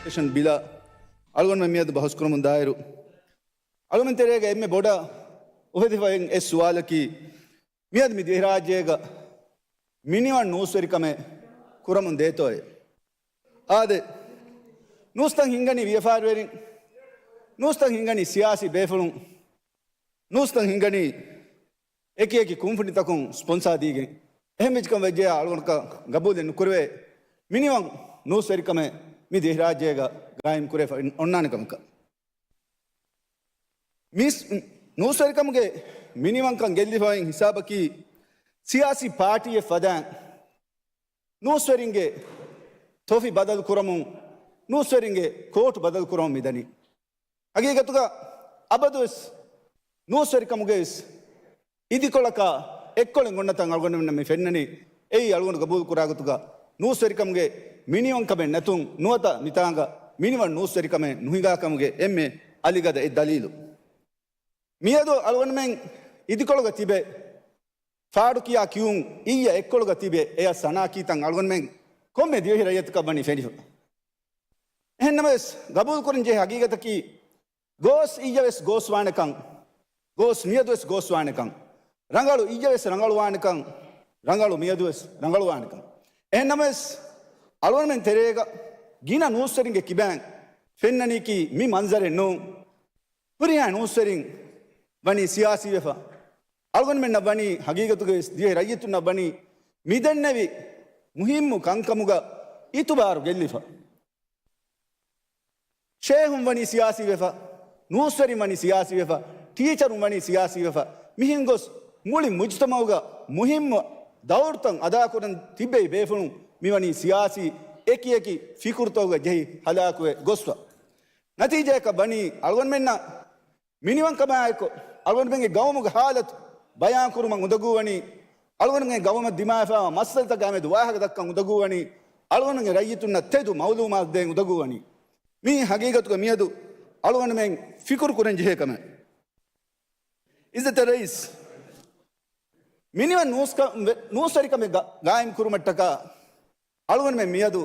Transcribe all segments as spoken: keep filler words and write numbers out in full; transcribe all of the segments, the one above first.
ސެޝަން ބިލަށް އަޅުގަނޑުމެން މިއަދު ބަހުސްކުރަމުން ދާއިރު، އަޅުގަނޑުމެން ތެރޭގަ އެންމެ ބޮޑަށް އުފެދިފައި އެއް ސުވާލަކީ، މިއަދު މި ދިވެހިރާއްޖޭގަ މިނިވަން ނޫސްވެރިކަމެއް ކުރަމުން ދޭތޯއޭ؟ އާދެ، ނޫސްތައް ހިންގަނީ ވިޔަފާރިވެރިން، ނޫސްތައް ހިންގަނީ ސިޔާސީ ބޭފުޅުން، ނޫސްތައް ހިންގަނީ އެކި އެކި ކުންފުނިތަކުން ސްޕޮންސާ ދީގެން. އެހެން ވެއްޖިކަން ވެއްޖެޔާ އަޅުގަނޑަކަށް ގަބޫލެއް ނުކުރެވޭ މިނިވަން ނޫސްވެރިކަމެއް މި ދިވެހިރާއްޖޭގަ ގާއިމް ކުރެވިފަ އޮންނާނެ ކަމަކަށް. މިސް ނޫސްވެރިކަމުގެ މިނިވަންކަން ގެއްލިފައި ހިސާބަކީ، ސިޔާސީ ޕާޓީއެއް ފަދައިން ނޫސްވެރިންގެ ތޮފި ބަދަލު ކުރަމުން، ނޫސްވެރިންގެ ކޯޓު ބަދަލު ކުރަމުން މިދަނީ. ހަގީގަތުގަ އަބަދުވެސް ނޫސްވެރިކަމުގެވެސް އިދިކޮޅަކާ އެއްކޮޅެއް އޮންނަތަން އަޅުގަނޑުމެންނަށް މި ފެންނަނީ. އެއީ އަޅުގަނޑު ގަބޫލު ކުރާ ގޮތުގަ ނޫސްވެރިކަމުގެ މިނިވަންކަމެއް ނެތުން ނުވަތަ މިތާނގަ މިނިވަން ނޫސްވެރިކަމެއް ނުހިނގާކަމުގެ އެންމެ އަލިގަދަ އެއް ދަލީލު. މިއަދު އަޅުގަނޑުމެން އިދިކޮޅުގަ ތިބެ ފާޑުކިޔާ ކިޔުން އިއްޔަ އެއްކޮޅުގަ ތިބެ އެޔަށް ސަނާކީތަން އަޅުގަނޑުމެން ކޮންމެ ދިވެހި ރައްޔިތަކަށް ވަނީ ފެނިފަ. އެހެންނަމަވެސް، ގަބޫލުކުރަން ޖެހޭ ހަގީގަތަކީ، ގޯސް އިއްޔަވެސް ގޯސްވާނެކަން، ގޯސް މިއަދުވެސް ގޯސްވާނެކަން، ރަނގަޅު އިއްޔަވެސް ރަނގަޅުވާނެކަން، ރަނގަޅު މިއަދުވެސް ރަނގަޅުވާނެކަން. އެހެންނަމަވެސް، އަޅުގަނޑުމެން ތެރޭގަ ގިނަ ނޫސްވެރިންގެ ކިބައިން ފެންނަނީކީ މި މަންޒަރެއް ނޫން. ހުރިހާ ނޫސްވެރިން ވަނީ ސިޔާސީވެފަ. އަޅުގަނޑުމެންނަށް ވަނީ ހަގީގަތުގައި ދިވެހި ރައްޔިތުންނަށް ވަނީ މިދެންނެވި މުހިއްމު ކަންކަމުގަ އިތުބާރު ގެއްލިފަ. ޝޭހުން ވަނީ ސިޔާސީވެފަ، ނޫސްވެރިން ވަނީ ސިޔާސީވެފަ، ޓީޗަރުން ވަނީ ސިޔާސީވެފަ. މިހެން ގޮސް މުޅި މުޖުތަމައުގަ މުހިއްމު ދައުރުތައް އަދާކުރަން ތިއްބެވި ބޭފުޅުން މިވަނީ ސިޔާސީ އެކި އެކި ފިކުރުތަކުގަ ޖެހި ހަލާކުވެ ގޮސްފަ. ނަތީޖާއަކަށް ވަނީ އަޅުގަނޑުމެންނަށް މިނިވަންކަމާއެކު، އަޅުގަނޑުމެންގެ ގައުމުގެ ހާލަތު ބަޔާންކުރުމަށް އުނދަގޫވަނީ، އަޅުގަނޑުމެންގެ ގައުމަށް ދިމާވެފައިވާ މައްސަލަތަކާމެދު ވާހަކަ ދައްކަން އުނދަގޫވަނީ، އަޅުގަނޑުމެންގެ ރައްޔިތުންނަށް ތެދު މައުލޫމާތު ދޭން އުނދަގޫވަނީ. މީ ހަގީގަތުގަ މިއަދު އަޅުގަނޑުމެން ފިކުރު ކުރަން ޖެހޭ ކަމެއް. އިއްޒަތްތެރި ރައީސް، މިނިވަން ނޫސްކަ-، ނޫސްވެރިކަމެއް ގަ-، ގާއިމް ކުރުމަށްޓަކާ، އަޅުގަނޑުމެން މިއަދު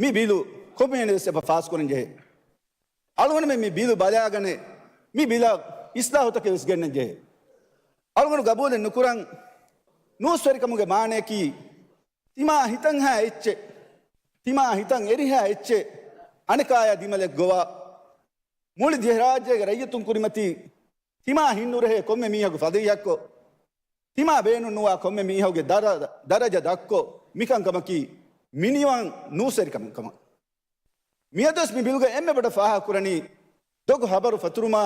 މި ބިލު ކޮންމެވެސް އެބަ ފާސްކުރަން ޖެހޭ. އަޅުގަނޑުމެން މި ބިލު ބަލާގަނެ، މި ބިލަށް އިސްލާހުތަކެއް ވެސް ގެންނަން ޖެހޭ. އަޅުގަނޑު ގަބޫލެއް ނުކުރަން، ނޫސްވެރިކަމުގެ މާނަޔަކީ، ތިމާ ހިތަންހާ އެއްޗެއް، ތިމާ ހިތަށް އެރިހާ އެއްޗެއް، އަނެކާޔާ ދިމަލެއް ގޮވާ، މުޅި ދިވެހިރާއްޖޭގެ ރައްޔިތުން ކުރިމަތީ، ތިމާ ހިތްނުރެހޭ ކޮންމެ މީހަކު ފަދައިހައްކޮށް، ތިމާ ބޭނުންނުވާ ކޮންމެ މީހަކުގެ ދަރަ-، ދަރަޖަ ދަށްކޮށް، މިކަންކަމަކީ މިނިވަން ނޫސްވެރިކަމެއް ކަމަށް. މިއަދުވެސް މި ބިލްގަ އެންމެ ބޮޑަށް ފާހަގަކުރަނީ، ދޮގު ހަބަރު ފެތުރުމާ،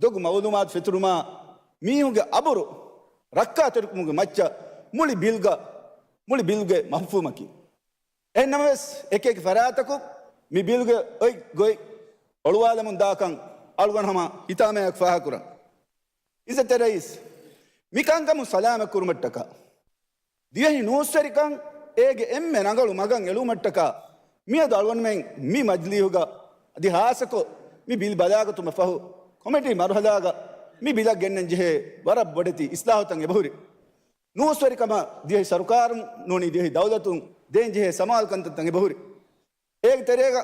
ދޮގު މައުލޫމާތު ފެތުރުމާ، މީހުންގެ އަބުރު ރައްކާތެރިކުމުގެ މައްޗަށް މުޅި ބިލްގަ، މުޅި ބިލްގެ މަފްހޫމަކީ. އެހެންނަމަވެސް، އެކި އެކި ފަރާތަކުން މި ބިލްގެ އޮތް ގޮތް އޮޅުވާލަމުން ދާކަން އަޅުގަނޑު ހަމަ ހިތާމަޔާއެކު ފާހަގަކުރަން. އިއްޒަތްތެރި ރައީސް، މި ކަންކަމުން ސަލާމަތް ކުރުމަށްޓަކާ، ދިވެހި ނޫސްވެރިކަން އޭގެ އެންމެ ރަނގަޅު މަގަށް އެޅުމަށްޓަކާ، މިއަދު އަޅުގަނޑުމެން މި މަޖިލީހުގަ އަދި ހާއްސަކޮށް މި ބިލް ބަލާގަތުމަށް ފަހު، ކޮމިޓީ މަރުހަލާގަ މި ބިލަށް ގެންނަން ޖެހޭ ވަރަށް ބޮޑެތި އިސްލާހުތައް އެބަހުރި. ނޫސްވެރިކަމަށް ދިވެހި ސަރުކާރުން ނޫނީ ދިވެހި ދައުލަތުން ދޭން ޖެހޭ ސަމާލުކަންތައްތައް އެބަހުރި. އޭގެ ތެރޭގަ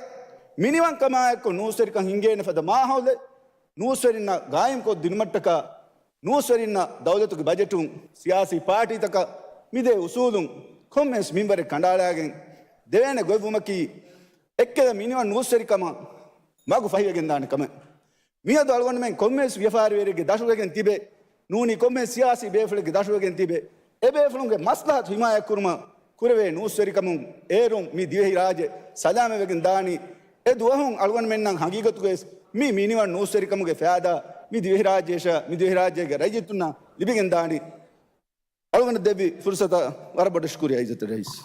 މިނިވަންކަމާއެކު ނޫސްވެރިކަން ހިނގޭނެ ފަދަ މާހައުލެއް ނޫސްވެރިންނަށް ގާއިމްކޮށް ދިނުމަށްޓަކާ، ނޫސްވެރިންނަށް ދައުލަތުގެ ބަޖެޓުން، ސިޔާސީ ޕާޓީތަކަށް މިދޭ އުސޫލުން ކޮންމެވެސް މިންވަރެއް ކަނޑައަޅާގެން ދެވޭނެ ގޮތްވުމަކީ، އެއްކަލަ މިނިވަން ނޫސްވެރިކަމަށް މަގު ފަހިވެގެންދާނެ ކަމެއް. މިއަދު އަޅުގަނޑުމެން ކޮންމެވެސް ވިޔަފާރިވެރިއެއްގެ ދަށުވެގެން ތިބެ، ނޫނީ ކޮންމެވެސް ސިޔާސީ ބޭފުޅެއްގެ ދަށުވެގެން ތިބެ، އެބޭފުޅުންގެ މަސްލަހަތު ހިމާޔަތްކުރުމަށް ކުރެވޭ ނޫސްވެރިކަމުން އޭރުން މި ދިވެހިރާއްޖެ ސަލާމަތްވެގެން ދާނީ. އެ ދުވަހުން އަޅުގަނޑުމެންނަށް ހަގީގަތުގައި މި މިނިވަން ނޫސްވެރިކަމުގެ ފައިދާ މި ދިވެހިރާއްޖޭ، މި ދިވެހިރާއްޖޭގެ ރައްޔިތުންނަށް ލިބިގެން ދާނީ. އަޅުގަނޑަށް ދެއްވި ފުރުސަތަށް ވަރަށް ބޮޑަށް ޝުކުރިއްޔާ އިއްޒަތްތެރި ރައީސް.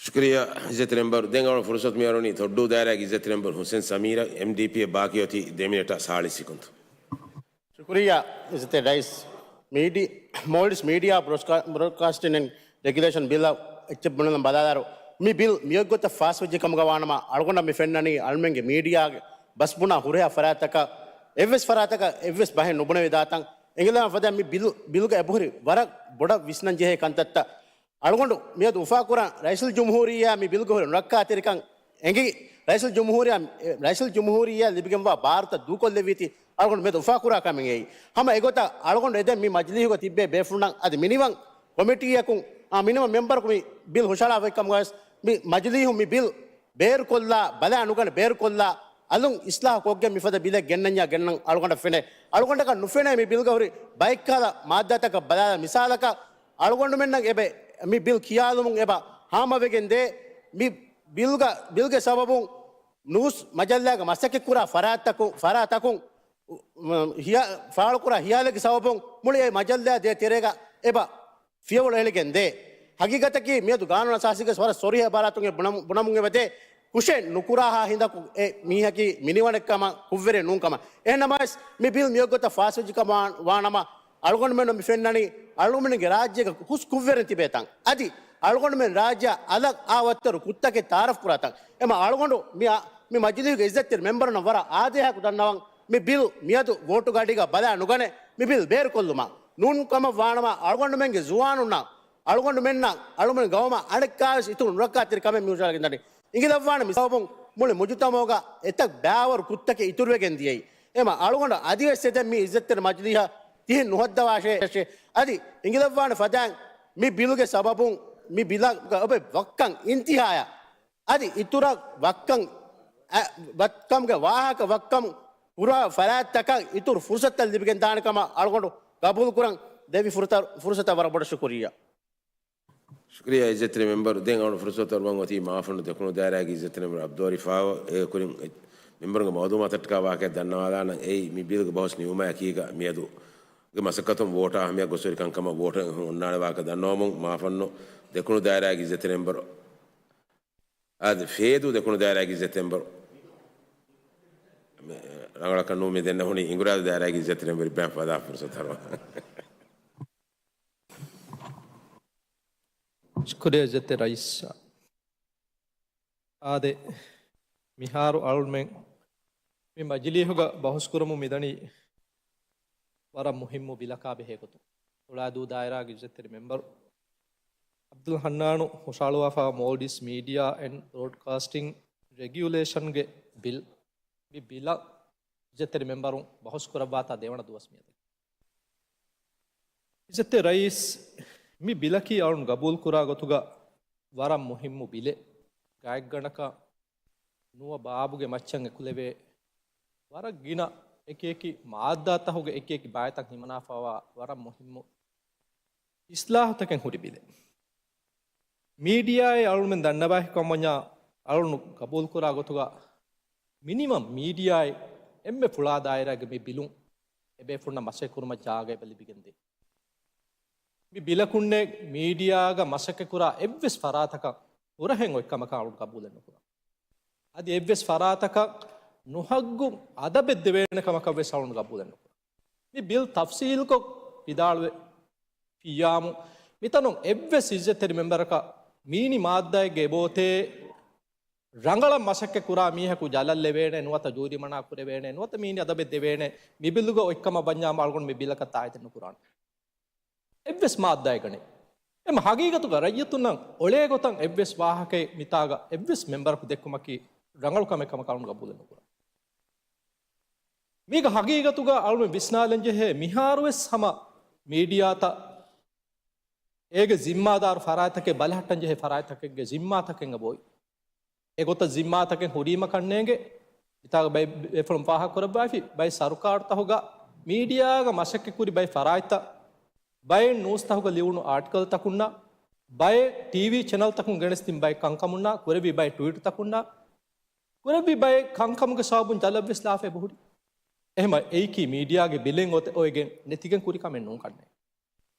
ޝުކުރިއްޔާ އިއްޒަތްތެރި މެމްބަރު. ދެން އަޅުގަނޑު ފުރުސަތު މިއަރުވަނީ ތޮއްޑޫ ދާއިރާގެ އިއްޒަތްތެރި މެމްބަރު ހުސެން ސަމީރަށް، އެމްޑީޕީއަށް ބާކީ އޮތީ ދެ މިނެޓާ ސާޅީސް ސެކަންޑް. ޝުކުރިއްޔާ އިއްޒަތްތެރި ރައީސް. މީޑި-، މޯލްޑިވްސް މީޑިއާ ބްރޯޑްކާ-، ބްރޯޑްކާސްޓިން އެންޑް ރެގިއުލޭޝަން ބިލަށް އެއްޗެއް ބުނެލަން ބަލާލާރު، މި ބިލް މިއޮތްގޮތަށް ފާސްވެއްޖެ ކަމުގަ ވާނަމަ، އަޅުގަނޑަށް މި ފެންނަނީ އަޅުމެންގެ މީޑިއާގެ ބަސް ބުނާ ހުރިހާ ފަރާތަކަށް އެއްވެސް ފަރާތަކަށް އެއްވެސް ބަހެއް ނުބުނެވި ދާތަން އެނގިލަން ފަދަ މި ބިލު-، ބިލުގަ އެބަހުރި ވަރަށް ބޮޑަށް ވިސްނަން ޖެހޭ ކަންތައްތައް. އަޅުގަނޑު މިއަދު އުފާކުރާ ރައީސުލްޖުމްހޫރިއްޔާ މި ބިލުގަ ހުރި ނުރައްކާތެރިކަން އެނގި ރައީސުލް ޖުމްހޫރިއްޔާ، ރައީސުލް ޖުމްހޫރިއްޔާ ލިބިގެންވާ ބާރުތައް ދޫކޮށްލެއްވީތީ އަޅުގަނޑު މެދު އުފާކުރާ ކަމެއް އެއީ. ހަމަ އެގޮތަށް އަޅުގަނޑު އެދެން މި މަޖިލީހުގަ ތިއްބޭ ބޭފުޅުންނަށް އަދި މިނިވަން ކޮމިޓީއަކުން، އާ، މިނިވަން މެމްބަރަކު މި ބިލް ހުށަހަޅާފައި ކަމުގަވެސް މި މަޖިލީހުން މި ބިލް ބޭރުކޮށްލާ، ބަލާ ނުގަނެ ބޭރުކޮށްލާ، އަލުން އިސްލާހު ކޮށްގެން މިފަދަ ބިލެއް ގެންނަންޏާ ގެންނަން އަޅުގަނޑަށް ފެނޭ. އަޅުގަނޑަކަށް ނުފެނޭ މި ބިލްގަ ހުރި ބައެއްކަހަލަ މާއްދާތަކަށް ބަލާލާ. މިސާލަކަށް އަޅުގަނޑުމެންނަށް އެބަ މި ބިލް ކިޔާލުމުން އެބަ ހާމަވެގެން ދޭ މި ބިލްގަ، ބިލްގެ ސަބަބުން ނޫސް މަޖައްލާގަ މަސައްކަތްކުރާ ފަރާތްތަކު-، ފަރާތްތަކުން ހިޔާ-، ފާޅުކުރާ ހިޔާލެއްގެ ސަބަބުން މުޅި އެ މަޖައްލާ ދޭ ތެރޭގަ އެބަ ފިޔަވަޅު އެޅިގެން ދޭ. ހަގީގަތަކީ މިއަދު ގާނޫނާ ސާސީގެ ވަރަށް ސޮރީހަ އިބާރާތުން އެ ބުނަމު-، ބުނަމުން އެބަދޭ، ކުށެއް ނުކުރާހާ ހިނދަކު އެ މީހަކީ މިނިވަނެއްކަމަށް ކުށްވެރިއެއް ނޫންކަމަށް. އެހެންނަމަވެސް މި ބިލް މިއޮތްގޮތަށް ފާސްވެއްޖެކަމަށް ވާ-، ވާނަމަ، އަޅުގަނޑުމެންނަށް މި ފެންނަނީ އަޅުގަނޑުމެންގެ ރާއްޖޭގަ ހުސް ކުށްވެރިން ތިބޭ ތަން. އަދި އަޅުގަނޑުމެން ރާއްޖެއަށް އަލަށް އާ ވައްތަރު ކުށްތަކެއް ތައާރަފް ކުރާ ތަން. އެމަ އަޅުގަނޑު މި އާ-، މި މަޖިލީހުގެ އިއްޒަތްތެރި މެމްބަރުންނަށް ވަރަށް އާދޭހަކު ދަންނަވަން މި ބިލް މިއަދު ވޯޓުގެ އަޑީގަ ބަލާ ނުގަނެ މި ބިލް ބޭރުކޮށްލުމަށް. ނޫން ކަމަށް ވާނަމަ އަޅުގަނޑުމެންގެ ޒުވާނުންނަށް، އަޅުގަނޑުމެންނަށް، އަޅުގަނޑު ގައުމަށް އަނެއްކާވެސް އިތުރު ނުރައްކާތެރި ކަމެއް މި ހުށަހަޅަގެންދަނީ. އިނގިލައްވާނެ މި ސަބަބުން މުޅި މުޖުތަމަޢުގަ އެތައް ބައިވަރު ކުށްތަކެއް އިތުރުވެގެން ދިޔައީ. އެމަ އަޅުގަނޑު އަދިވެސް އެދެން މި އިއްޒަތްތެރި މަޖިލީހަށް ތިހެން ނުހައްދަވާށޭ. އަދި އިނގިލައްވާނެ ފަދައިން މި ބިލުގެ ސަބަބުން މި ބިލަށް އޮބެ ވައްކަން އިންތިހާޔަށް އަދި އިތުރަށް ވައްކަން، އަ، ވައްކަމުގެ ވާހަކަ ވައްކަމު ކުރާ ފަރާތްތަކަށް އިތުރު ފުރުސަތުތައް ލިބިގެން ދާނެ ކަމަށް އަޅުގަނޑު ގަބޫލު ކުރަން ދެއްވި ފުރަތަ-، ފުރުސަތަށް ވަރަށް ބޮޑަށް ޝުކުރިއްޔާ. ޝުކުރިއްޔާ އިއްޒަތްތެރި މެމްބަރު. ދެން އަޅުގަނޑު ފުރުސަތު އަރުވަން އޮތީ މާފަންނު ދެކުނު ދާއިރާގެ އިއްޒަތްތެރި މެމްބަރު އަބްދުލް ޣަފާރު. އެ ކުރިން މެމްބަރުގެ މައުލޫމާތަށްޓަކާ ވާހަކަ ދަންނަވާލާނަން. އެއީ މި ބިލްގެ ބަހުސް ނިމުމާ އެކީގަ މިއަދު ގެ މަސައްކަތުން ވޯޓާ އަހައްމިއްޔާ ގޮސްވެރި ކަންކަމަށް ވޯޓެއް އޮންނާނެ ވާހަކަ ދަންނަވަމުން މާފަންނު ދެކުނު ދާއިރާގެ އިއްޒަތްތެރި މެމްބަރު އާދެ، ފޭދޫ ދެކުނު ދާއިރާގެ އިއްޒަތްތެރި މެމްބަރު. މެ-، ރަނގަޅަކަށް ނޫން މި ދެންނެވުނީ އިނގުރާދޫ ދާއިރާގެ އިއްޒަތްތެރި މެމްބަރު އިބްރާހިމް ފަދަ ފުރުސަތު އަރުވަން. ޝުކުރިއްޔާ އިއްޒަތްތެރި ރައީސް. އާދެ، މިހާރު އަޅުމެން މި މަޖިލީހުގަ ބަހުސްކުރަމުން މިދަނީ ވަރަށް މުހިއްމު ބިލަކާ ބެހޭ ގޮތުން. އިނގުރާދޫ ދާއިރާގެ އިއްޒަތްތެރި މެމްބަރު އަބްދުލް ހަންނާނު ހުށަހަޅުވާފަ މޯލްޑިވްސް މީޑިއާ އެންޑް ބްރޯޑްކާސްޓިންގ ރެގިއުލޭޝަންގެ ބިލް، މި ބިލަށް އިއްޒަތްތެރި މެމްބަރުން ބަހުސް ކުރައްވާތާ ދެވަނަ ދުވަސް މިއަދަކީ. އިއްޒަތްތެރި ރައީސް، މި ބިލަކީ އަޅުން ގަބޫލު ކުރާ ގޮތުގަ ވަރަށް މުހިއްމު ބިލެއް. ގާތްގަނޑަކަށް ނުވަ ބާބުގެ މައްޗަށް އެކުލެވޭ ވަރަށް ގިނަ އެކިއެކި މާއްދާތަކުގެ އެކިއެކި ބައިތައް ހިމަނާފަވާ ވަރަށް މުހިއްމު އިސްލާހުތަކެއް ހުރި ބިލެއް. މީޑިއާއޭ އަޅުމެން ދަންނަވާހިކަމަންޏާ އަޅުނު ގަބޫލުކުރާ ގޮތުގަ މިނިވަން މީޑިއާއެއް އެންމެ ފުޅާ ދާއިރާގެ މި ބިލުން އެބޭފުޅުންނަށް މަސައްކަތްކުރުމަށް ޖާގަ އެބަ ލިބިގެންދޭ. މި ބިލަކުންނެ މީޑިއާގަ މަސައްކަތްކުރާ އެއްވެސް ފަރާތަކަށް ހުރަހެއް އޮތްކަމަކަށް އަޅުން ގަބޫލެއް ނުކުރަން. އަދި އެއްވެސް ފަރާތަކަށް ނުހައްގު އަދަބެއް ދެވޭނެ ކަމަކަށްވެސް އަޅުން ގަބޫލެއް ނުކުރަން. މި ބިލް ތަފްސީލްކޮށް ވިދާޅުވެ ފިއްޔާމު މިތަނުން އެއްވެސް އިއްޒަތްތެރި މެމްބަރަކަށް މީނި މާއްދާއެއްގެ އެބައޮތޭ ރަނގަޅަށް މަސައްކަތް ކުރާ މީހަކު ޖަލަށް ލެވޭނެ، ނުވަތަ ޖޫރިމަނާ ކުރެވޭނެ، ނުވަތަ މީނި އަދަބެއް ދެވޭނެ، މި ބިލުގަ އޮތްކަމަށް ވަންޏާމަ އަޅުގަނޑު މި ބިލަކަށް ތާއިދެއް ނުކުރާނެ. އެއްވެސް މާއްދާއެއްގަނެ. އެމަ ހަގީގަތުގަ ރައްޔިތުންނަށް އޮޅޭ ގޮތަށް އެއްވެސް ވާހަކައެއް މިތާގަ އެއްވެސް މެމްބަރަކު ދެއްކުމަކީ ރަނގަޅު ކަމެއް ކަމަކަށް އަޅުން ގަބޫލެއް ނުކުރާނެ. މީގަ ހަގީގަތުގަ އަޅުމެން ވިސްނާލަން ޖެހޭ މިހާރުވެސް ހަމަ މީޑިއާތައް އޭގެ ޒިންމާދާރު ފަރާތްތަކެއް ބަލަހައްޓަން ޖެހޭ ފަރާތްތަކެއްގެ ޒިންމާތަކެއް އެބައޮތް. އެގޮތަށް ޒިންމާތަކެއް ހުރީމަ ކަންނޭނގެ މިތާގަ ބައެއް ބޭފުޅުން ފާހަގަކުރައްވައިފި ބައެއް ސަރުކާރުތަކުގަ މީޑިއާގަ މަސައްކަތްކުރި ބައެއް ފަރާތްތައް ބައެއް ނޫސްތަކުގަ ލިޔުނު އާޓިކަލްތަކުންނާ ބައެއް ޓީވީ ޗެނަލްތަކުން ގެނެސްދިން ބައެއް ކަންކަމުންނާ ކުރެއްވި ބައެއް ޓުވީޓުތަކުންނާ ކުރެއްވި ބައެއް ކަންކަމުގެ ސަބަބުން ޖަލަށްވެސް ލާފަ އެބަހުރި. އެހެމަ އެއީކީ މީޑިއާގެ ބިލެއް އޮތެ އޮވެގެން ނެތިގެން ކުރި ކަމެއް ނޫން ކަންނޭ.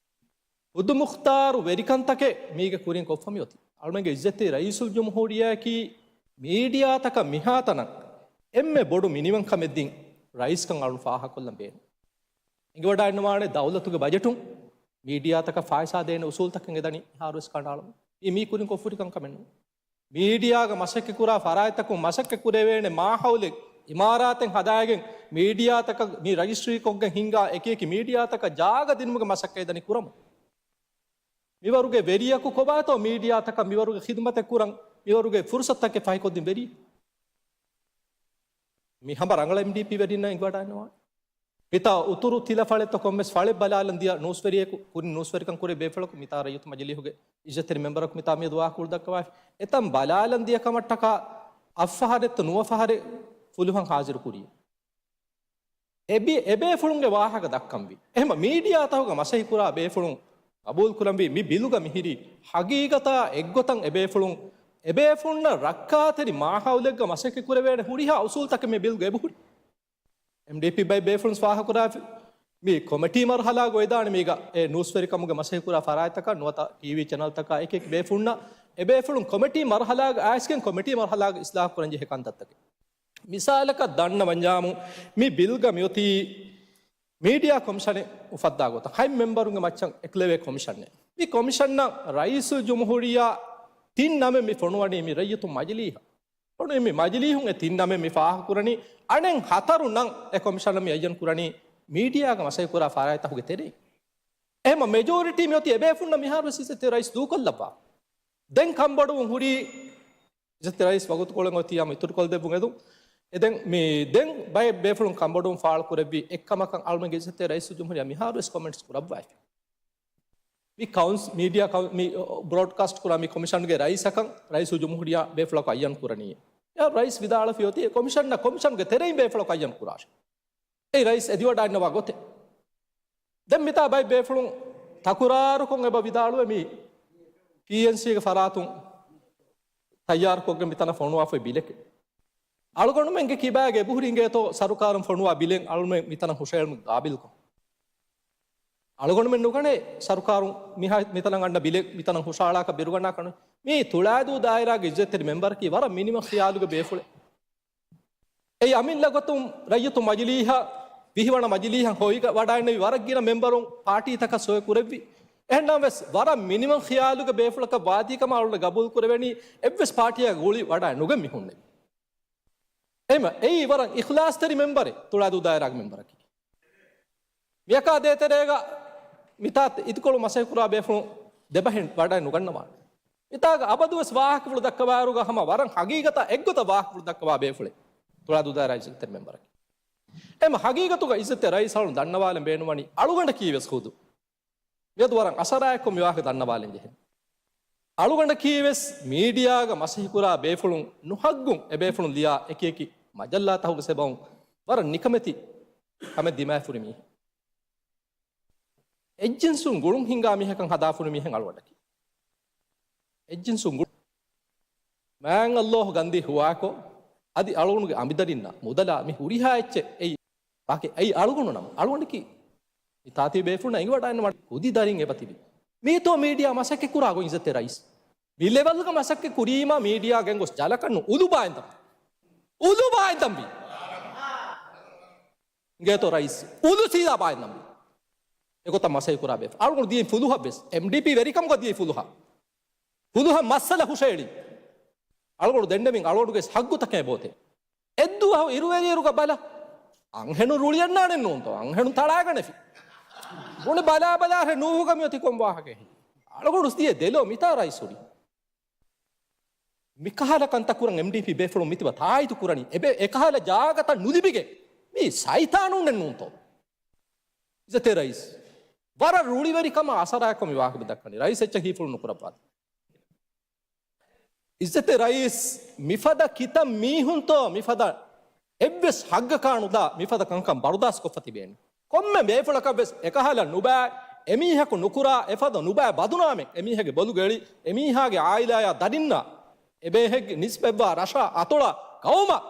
ހުދުމުޚްތާރު ވެރިކަންތަކެއް މީގެ ކުރިން ކޮށްފަ މިއޮތީ. އަޅުމެންގެ އިއްޒަތްތެރި ރައީސުލްޖުމްހޫރިއްޔާއަކީ މީޑިއާތަކަށް މިހާތަނަށް އެންމެ ބޮޑު މިނިވަންކަމެއް ދިން ރައީސްކަން އަޅުން ފާހަގަކޮށްލަން ބޭނުން. އިނގިވަޑައިނުވާނެ ދައުލަތުގެ ބަޖެޓުން މީޑިއާތަކަށް ފައިސާ ދޭނެ އުސޫލްތަކެއް އެދަނީ މިހާރުވެސް ކަނޑައަޅަމުން. މީ، މީ ކުރިން ކޮށްފަ ހުރި ކަންކަމެއް ނޫން. މީޑިއާގަ މަސައްކަތްކުރާ ފަރާތްތަކުން މަސައްކަތްކުރެވޭނެ މާހައުލެއް އިމާރާތެއް ހަދާގެން މީޑިއާތަކަށް މި ރަޖިސްޓްރީކޮށްގެން ހިންގާ އެކިއެކި މީޑިއާތަކަށް ޖާގަ ދިނުމުގެ މަސައްކަތް ދަނީ ކުރަމުން. މިވަރުގެ ވެރިޔަކު ކޮބާތޯ މީޑިއާތަކަށް މިވަރުގެ ޚިދުމަތެއް ކުރަން މިވަރުގެ ފުރުސަތުތަކެއް ފަހިކޮށްދިން ވެރި؟ މި ހަމަ ރަނގަޅަށް އެމްޑީޕީ ވެރިންނަށް އެނގިވަޑާންނަވާނެ. މިތާ އުތުރު ތިލަފަޅެއްތޯ ކޮންމެސް ފަޅެއް ބަލާލަން ދިޔަ ނޫސްވެރިޔަކު، ކުރިން ނޫސްވެރިކަން ކުރި ބޭފުޅަކު މިތާ ރައްޔިތު މަޖިލީހުގެ އިއްޒަތްތެރި މެމްބަރަކު މިތާ މިއަދު ވާހަކަފުޅު ދައްކަވާފި. އެތަން ބަލާލަން ދިޔަ ކަމަށްޓަކާ އަށްފަހަރެއްތޯ ނުވަފަހަރެއް ފުލުހަށް ހާޒިރު ކުރި. އެބި-، އެބޭފުޅުންގެ ވާހަކަ ދައްކަންވީ. އެހެން މީޑިއާތަކުގަ މަސައްކަތްކުރާ ބޭފުޅުން ގަބޫލުކުރަންވީ މި ބިލުގަ މިހިރީ ހަގީގަތާ އެއްގޮތަށް އެބޭފުޅުން، އެބޭފުޅުންނަށް ރައްކާތެރި މާހައުލެއްގަ މަސައްކަތްކުރެވޭނެ ހުރިހާ އުސޫލުތަކެއް މި ބިލުގަ އެބަހުރި. އެމްޑީޕީ ބައެއް ބޭފުޅުން ފާހަގަކުރާފި. މި ކޮމިޓީ މަރުހަލާގަ އޮވެދާނެ މީގަ އެ ނޫސްވެރިކަމުގެ މަސައްކަތްކުރާ ފަރާތްތަކަށް ނުވަތަ ޓީވީ ޗެނަލްތަކާ އެކިއެކި ބޭފުޅުންނަށް އެބޭފުޅުން ކޮމިޓީ މަރުހަލާގަ އައިސްގެން ކޮމިޓީ މަރުހަލާގަ އިސްލާހު ކުރަންޖެހޭ ކަންތައްތަކެއް. މިސާލަކަށް ދަންނަވަންޏާމު މި ބިލްގަ މިއޮތީ މީޑިއާ ކޮމިޝަނެއް އުފައްދާ ގޮތަށް ހަތް މެމްބަރުންގެ މައްޗަށް އެކުލެވޭ ކޮމިޝަނެއް. މި ކޮމިޝަނަށް ރައީސުލްޖުމްހޫރިއްޔާ ތިން ނަމެއް މި ފޮނުވަނީ މި ރައްޔިތު މަޖިލީހަށް. ފޮނުވި މި މަޖިލީހުން އެ ތިން ނަމެއް މި ފާހަގަކުރަނީ އަނެއް ހަތަރު ނަން އެ ކޮމިޝަނަށް މި އައްޔަން ކުރަނީ މީޑިއާގަ މަސައްކަތްކުރާ ފަރާތްތަކުގެ ތެރެއިން. އެހެންމަ މެޖޯރިޓީ މިއޮތީ އެބޭފުންނަށް މިހާރުވެސް އިއްޒަތްތެރި ރައީސް ދޫކޮށްލައްވާ. ދެން ކަންބޮޑުވުން ހުރީ އިއްޒަތްތެރި ރައީސް ވަގުތުކޮޅެއް އޮތީ ހަމަ އިތުރުކޮށްދެއްވުން އެދުން. އެ ދެން މި ދެން ބައެއް ބޭފުޅުން ކަންބޮޑުވުން ފާޅުކުރެއްވި އެއްކަމަކަށް އަޅުމެންގެ އިއްޒަތްތެރި ރައީސުލްޖުމްހޫރިއްޔާ މިހާރުވެސް ކޮމެންޓްސް ކުރައްވައިފި. މި ކައުންސް-، މީޑިއާ ކައު-، މި ބްރޯޑްކާސްޓް ކުރާ މި ކޮމިޝަންގެ ރައީސަކަށް ރައީސުލްޖުމްހޫރިއްޔާ ބޭފުޅަކު އައްޔަން ކުރަނީ. އެ ރައީސް ވިދާޅުވި އޮތީ އެ ކޮމިޝަނަށް ކޮމިޝަންގެ ތެރެއިން ބޭފުޅަކު އައްޔަން ކުރާށޭ. އެ ރައީސް އެދިވަޑައިންނަވާ ގޮތެއް. ދެން މިތާ ބައެއް ބޭފުޅުން ތަކުރާރުކޮށް އެބަ ވިދާޅުވޭ މި ޕީއެންސީގެ ފަރާތުން ތައްޔާރުކޮށްގެން މިތަނަށް ފޮނުވާފައި ބިލެކޭ. އަޅުގަނޑުމެންގެ ކިބާގެ އެބަހުރި އިނގޭތޯ ސަރުކާރުން ފޮނުވާ ބިލެއް އަޅުމެން މިތަނަށް ހުށައެޅުމުގެ ގާބިލްކަން. އަޅުގަނޑުމެން ނުގަނޭ ސަރުކާރުން މިހާ-، މިތަނަށް އަންނަ ބިލެއް މިތަނަށް ހުށައަޅާކަށް ބިރުގަންނާކަށް. މީ ތުޅާދޫ ދާއިރާގެ އިއްޒަތްތެރި މެމްބަރަކީ ވަރަށް މިނިވަން ޚިޔާލުގެ ބޭފުޅެއް. އެއީ އަމިއްލަ ގޮތުން ރައްޔިތު މަޖިލީހަށް، ވިހިވަނަ މަޖިލީހަށް ހޮވިގަ ވަޑައިންނެވި ވަރަށް ގިނަ މެމްބަރުން ޕާޓީތަކަށް ސޮއެ ކުރެއްވި. އެހެންނަމަވެސް، ވަރަށް މިނިވަން ޚިޔާލުގެ ބޭފުޅަކަށް ވާތީކަމަށް އަޅުގަނޑު ގަބޫލު ކުރެވެނީ އެއްވެސް ޕާޓީއަށް ގުޅި ވަޑައި ނުގެން މި ހުންނެވި. އެހެންމަ އެއީ ވަރަށް އިޚްލާޞްތެރި މެމްބަރެއް ތުޅާދޫ ދާއިރާގެ މެމްބަރަކީ. މިއަކާ ދޭތެރޭގަ މިތާ އިދިކޮޅު މަސައްކަތްކުރާ ބޭފުޅުން ދެބަހެއް ވަޑައި ނުގަންނަވާނެ. މިތާގަ އަބަދުވެސް ވާހަކަފުޅު ދައްކަވާއިރުގަ ހަމަ ވަރަށް ހަގީގަތާ އެއްގޮތަށް ވާހަކަފުޅު ދައްކަވާ ބޭފުޅެއް ތުޅާދޫ ދާއިރާ އިއްޒަތްތެރި މެމްބަރަކީ. އެހެންމަ ހަގީގަތުގަ އިއްޒަތްތެރި ރައީސް އަޅުން ދަންނަވާލަން ބޭނުންވަނީ އަޅުގަނޑަކީވެސް ޚުދު މިއަދު ވަރަށް އަސަރާއެއްކޮށް މި ވާހަކަ ދަންނަވާލަން ޖެހެނީ. އަޅުގަނޑަކީވެސް މީޑިއާގަ މަސައްކަތްކުރާ ބޭފުޅުން ނުހައްގުން އެބޭފުޅުން ލިޔާ އެކިއެކި މަޖައްލާތަކުގެ ސަބަބުން ވަރަށް ނިކަމެތި ކަމެއް ދިމާވެފަ ހުރި މީހެއް. އެއްޖިންސުން ގުޅުން ހިންގާ މީހަކަށް ހަދާފަ ހުރި މީހެއް އަޅުގަނޑަކީ. އެއްޖިންސުން ގުޅުން. މާތް ﷲ ގަންދީ ހުވާކޮށް، އަދި އަޅުގަނޑުގެ އަނބިދަރިންނާ މުދަލާ މި ހުރިހާ އެއްޗެއް އެއީ ވާކެ އެއީ އަޅުގަނޑު ނަމަ. އަޅުގަނޑަކީ މި ތާތީ ބޭފުޅުންނަށް އެނގިވަޑައިންނަވާ ކުދި ދަރިން އެބަތިބި. މީތޯ މީޑިއާ މަސައްކަތްކުރާ ގޮތް އިއްޒަތްތެރި ރައީސް. މި ލެވެލްގަ މަސައްކަތް ކުރީމާ މީޑިއާ ގެންގޮސް ޖަލަކަށް ނު އުލު ބާއިން ދަން. އުލު ބާއިން ދަންވީ. އިނގޭތޯ ރައީސް. އުލު ސީދާ ބާއިން ދަންވީ. އެގޮތަށް މަސައްކަތްކުރާ ބޭފުޅުން. އަޅުގަނޑު ދިޔައީ ފުލުހަށްވެސް. އެމްޑީޕީ ވެރިކަމުގަ ދިޔައީ ފުލުހަށް. ފުލުހަށް މައްސަލަ ހުށައެޅި. އަޅުގަނޑު ދެންނެވިން އަޅުގަނޑުގެ ހައްގުތަކެއް އެބައޮތޭ. އެއްދުވަހު އިރުއެރިއިރުގަ ބަލަ. އަންހެނުން ރުޅިއަންނާނެ ނޫންތޯ. އަންހެނުން ތަޅާގަނެފި. ބުނެ ބަލާ ބަލާ ހެ ނޫހުގަ މިއޮތީ ކޮން ވާހަކައެއް. އަޅުގަނޑު ދިޔަ ދެލޯ މިތާ ރައީސް ހުރީ. މިކަހަލަ ކަންތައް ކުރަން އެމްޑީޕީ ބޭފުޅުން މިތިބަ ތާއީދު ކުރަނީ. އެބެ އެކަހަލަ ޖާގަތައް ނުލިބިގެން. މީ ސައިތާނުންނެއް ނޫންތޯ. އިއްޒަތްތެރި ރައީސް. ވަރަށް ރުޅިވެރިކަމާ އަސަރާއެކު މި ވާހަކަ ދައްކަނީ. ރައީސް އެއްޗެއް ހީފުޅު ނުކުރައްވާތި. އިއްޒަތްތެރި ރައީސް މިފަދަ ކިތައް މީހުންތޯ މިފަދަ އެއްވެސް ހައްގަކާ ނުދާ މިފަދަ ކަންކަން ބަރުދާސްކޮށްފަ ތިބޭނެ. ކޮންމެ ބޭފުޅަކަށްވެސް އެކަހަލަ ނުބައި އެމީހަކު ނުކުރާ އެފަދަ ނުބައި ބަދުނާމެއް އެމީހެއްގެ ބޮލުގަ އެޅި އެމީހާގެ އާއިލާޔާ ދަރިންނާ އެބޭހެއްގެ ނިސްބަތްވާ ރަށާ އަތޮޅާ ގައުމަށް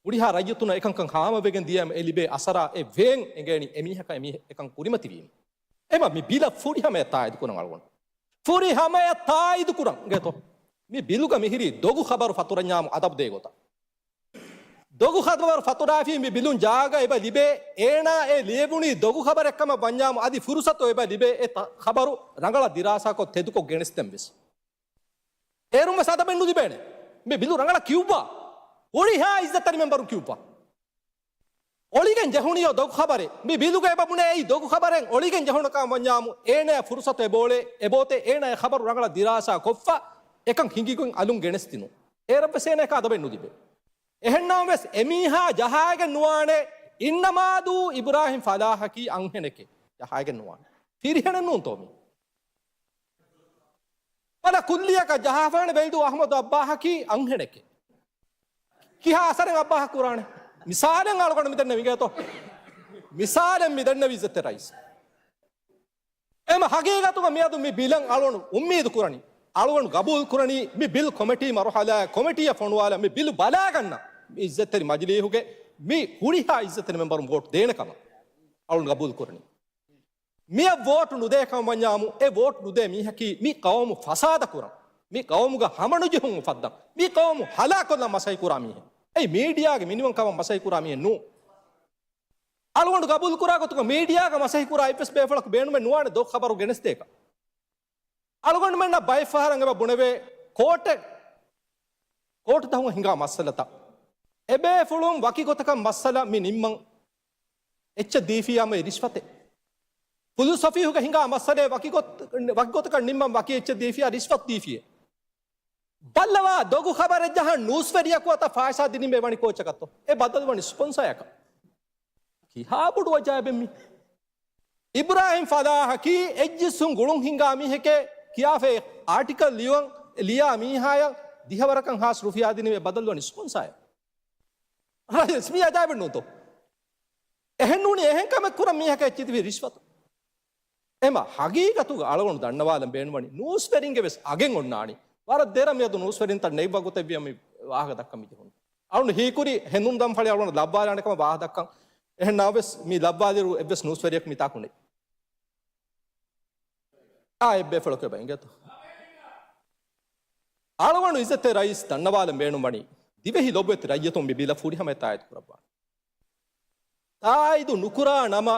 ހުރިހާ ރައްޔިތުންނަށް އެކަންކަން ހާމަވެގެން ދިޔައިމަ އެ ލިބޭ އަސަރާ އެ ވޭން އެނގޭނީ އެމީހަކަށް އެމީހެއް އެކަން ކުރިމަތިވީމަ. އެމަ މި ބިލަށް ފުރިހަމަޔަށް ތާއީދު ކުރަން އަޅުގަނޑު. ފުރިހަމަޔަށް ތާއީދު ކުރަން އިނގޭތޯ. މި ބިލުގަ މިހިރީ ދޮގު ޚަބަރު ފަތުރަންޏާމު އަދަބު ދޭ ގޮތަށް. ދޮގު ޚަބަރު ފަތުރާފީ މި ބިލުން ޖާގަ އެބަ ލިބޭ، އޭނާ އެ ލިޔެވުނީ ދޮގު ޚަބަރެއް ކަމަށް ވަންޏާމު އަދި ފުރުސަތު އެބަ ލިބޭ އެ ތަ-، ޚަބަރު ރަނގަޅަށް ދިރާސާކޮށް ތެދުކޮށް ގެނެސްދެން ވެސް. އޭރުން ވެސް އަދަބެއް ނުލިބޭނެ. މި ބިލު ރަނގަޅަށް ކިޔުއްވާ. ހުރިހާ އިއްޒަތްތެރި މެމްބަރުން ކިޔުއްވާ. އޮޅިގެން ޖެހުނީޔޯ ދޮގު ޚަބަރެއް. މި ބިލުގަ އެބަ ބުނޭ އެއީ ދޮގު ޚަބަރެއް އޮޅިގެން ޖެހުނަކަން ވަންޏާމު، އޭނަޔަށް ފުރުސަތު އެބޯޅޭ، އެބޯތޭ އޭނަ އެ ޚަބަރު ރަނގަޅަށް ދިރާސާ ކޮށްފަ، އެކަން ހިނގިގޮތް އަލުން ގެނެސްދިނުން. އޭރަށްވެސް އޭނަޔަކަށް އަދަބެއް ނުލިބޭ. އެހެންނަމަވެސް އެމީހާ ޖަހާގެން ނުވާނެ، އިންނަމާދޫ އިބްރާހިމް ފަލާހަކީ އަންހެނެކޭ. ޖަހާގެން ނުވާނެ. ފިރިހެނެއް ނޫންތޯ މީ؟ ވަރަށް ކުއްލިއަކަށް ޖަހާފާނެ ވެލްދޫ އަޙްމަދު އައްބާހަކީ އަންހެނެކޭ. ކިހާ އަސަރެއް އައްބާހަށް ކުރާނެ؟ މިސާލެއް އަޅުގަނޑު މިދެންނެވި އިނގޭތޯ. މިސާލެއް މިދެންނެވި އިއްޒަތްތެރި ރައީސް. އެމަ ހަގީގަތުގަ މިއަދު މި ބިލަށް އަޅުގަނޑު އުއްމީދު ކުރަނީ، އަޅުގަނޑު ގަބޫލު ކުރަނީ މި ބިލް ކޮމިޓީ މަރުހަލާ ކޮމިޓީއަށް ފޮނުވާލާ މި ބިލު ބަލާގަންނަ މި އިއްޒަތްތެރި މަޖިލީހުގެ މި ހުރިހާ އިއްޒަތްތެރި މެމްބަރުން ވޯޓް ދޭނެ ކަމަށް އަޅުގަނޑު ގަބޫލު ކުރަނީ. މިއަށް ވޯޓު ނުދޭ ކަމަށް ވަންޏާމު، އެ ވޯޓު ނުދޭ މީހަކީ މި ޤައުމު ފަސާދަ ކުރަން، މި ޤައުމުގަ ހަމަނުޖެހުން އުފައްދަން، މި ޤައުމު ހަލާކޮށްލަން މަސައްކަތް ކުރާ މީހެއް. އެއީ މީޑިއާގެ މިނިވަންކަމަށް މަސައްކަތް ކުރާ މީހެއް ނޫން. އަޅުގަނޑު ގަބޫލު ކުރާ ގޮތުގަ މީޑިއާގަ މަސައްކަތް ކުރާ އެއްވެސް ބޭފުޅަކު ބޭނުމެއް ނުވާނެ ދޮށް ޚަބަރު ގެނެސްދޭކަށް. އަޅުގަނޑުމެންނަށް ބައެއް ފަހަރަށް އެބަ ބުނެވޭ ކޯޓެއް، ކޯޓު ދަށުން ހިނގާ މައްސަލަތައް. އެބޭފުޅުން ވަކި ގޮތަކަށް މައްސަލަ މި ނިންމަން އެއްޗެއް ދީފިއްޔާ މި ރިޝްވަތެއް. ފުލުސް އޮފީހުގަ ހިނގާ މައްސަލައެއް ވަކި ގޮތް، ވަކި ގޮތަކަށް ނިންމަން ވަކި އެއްޗެއް ދީފިއްޔާ ރިޝްވަތް ދީފިއޭ. ބައްލަވާ ދޮގު ޚަބަރެއް ޖަހަން ނޫސްވެރިޔަކު އަތަށް ފާއިސާ ދިނީމޭ ވަނީ ކޯއްޗަކަށްތޯ؟ އެ ބަދަލު ވަނީ ސްޕޮންސަރޔަކަށް. ކިހާ ބޮޑު އަޖާއިބެއް މީ؟ އިބްރާހިމް ފަލާހަކީ އެއްޖިއްސުން ގުޅުން ހިންގާ މީހެކޭ ކިޔާފައި އާޓިކަލް ލިޔުން، ލިޔާ މީހާޔަށް ދިހަވަރަކަށް ހާސް ރުފިޔާ ދިނީމޭ ބަދަލު ވަނީ ސްޕޮންސަރޔަށް. މީ އަޖާއިބެއް ނޫންތޯ؟ އެހެން ނޫނީ އެހެން ކަމެއް ކުރަން މީހަކަށް އެއްޗިތިބި ރިޝްވަތު. އެމަ ހަގީގަތުގަ އަޅުގަނޑު ދަންނަވާލަން ބޭނުންވަނީ ނޫސްވެރިންގެ ވެސް އަގެއް އޮންނާނީ. ވަރަށް ދެރަ މިއަދު ނޫސްވެރިންތައް ނެތް ވަގުތެއްވިޔަ މި ވާހަކަ ދައްކަން މި ޖެހުނީ. އަޅުގަނޑު ހީކުރީ ހެނދުން ދަންފަޅި އަޅުގަނޑު ލައްވާލާނެ ކަމަށް ވާހަކަ ދައްކަން. އެހެން ނަމަވެސް މި ލައްވާލިއިރު އެއްވެސް ނޫސްވެރިޔަކު މިތާކު ނެތް. އާ އެއްބޭފުޅަކު އެބަ އިނގޭތޯ. އަޅުގަނޑު އިއްޒަތްތެރި ރައީސް ދަންނަވާލަން ބޭނުންވަނީ ދިވެހި ލޮބުވެތި ރައްޔިތުން މި ބިލަށް ފުރިހަމަ ތާއީދު ކުރައްވާނެ. ތާއީދު ނުކުރާ ނަމަ،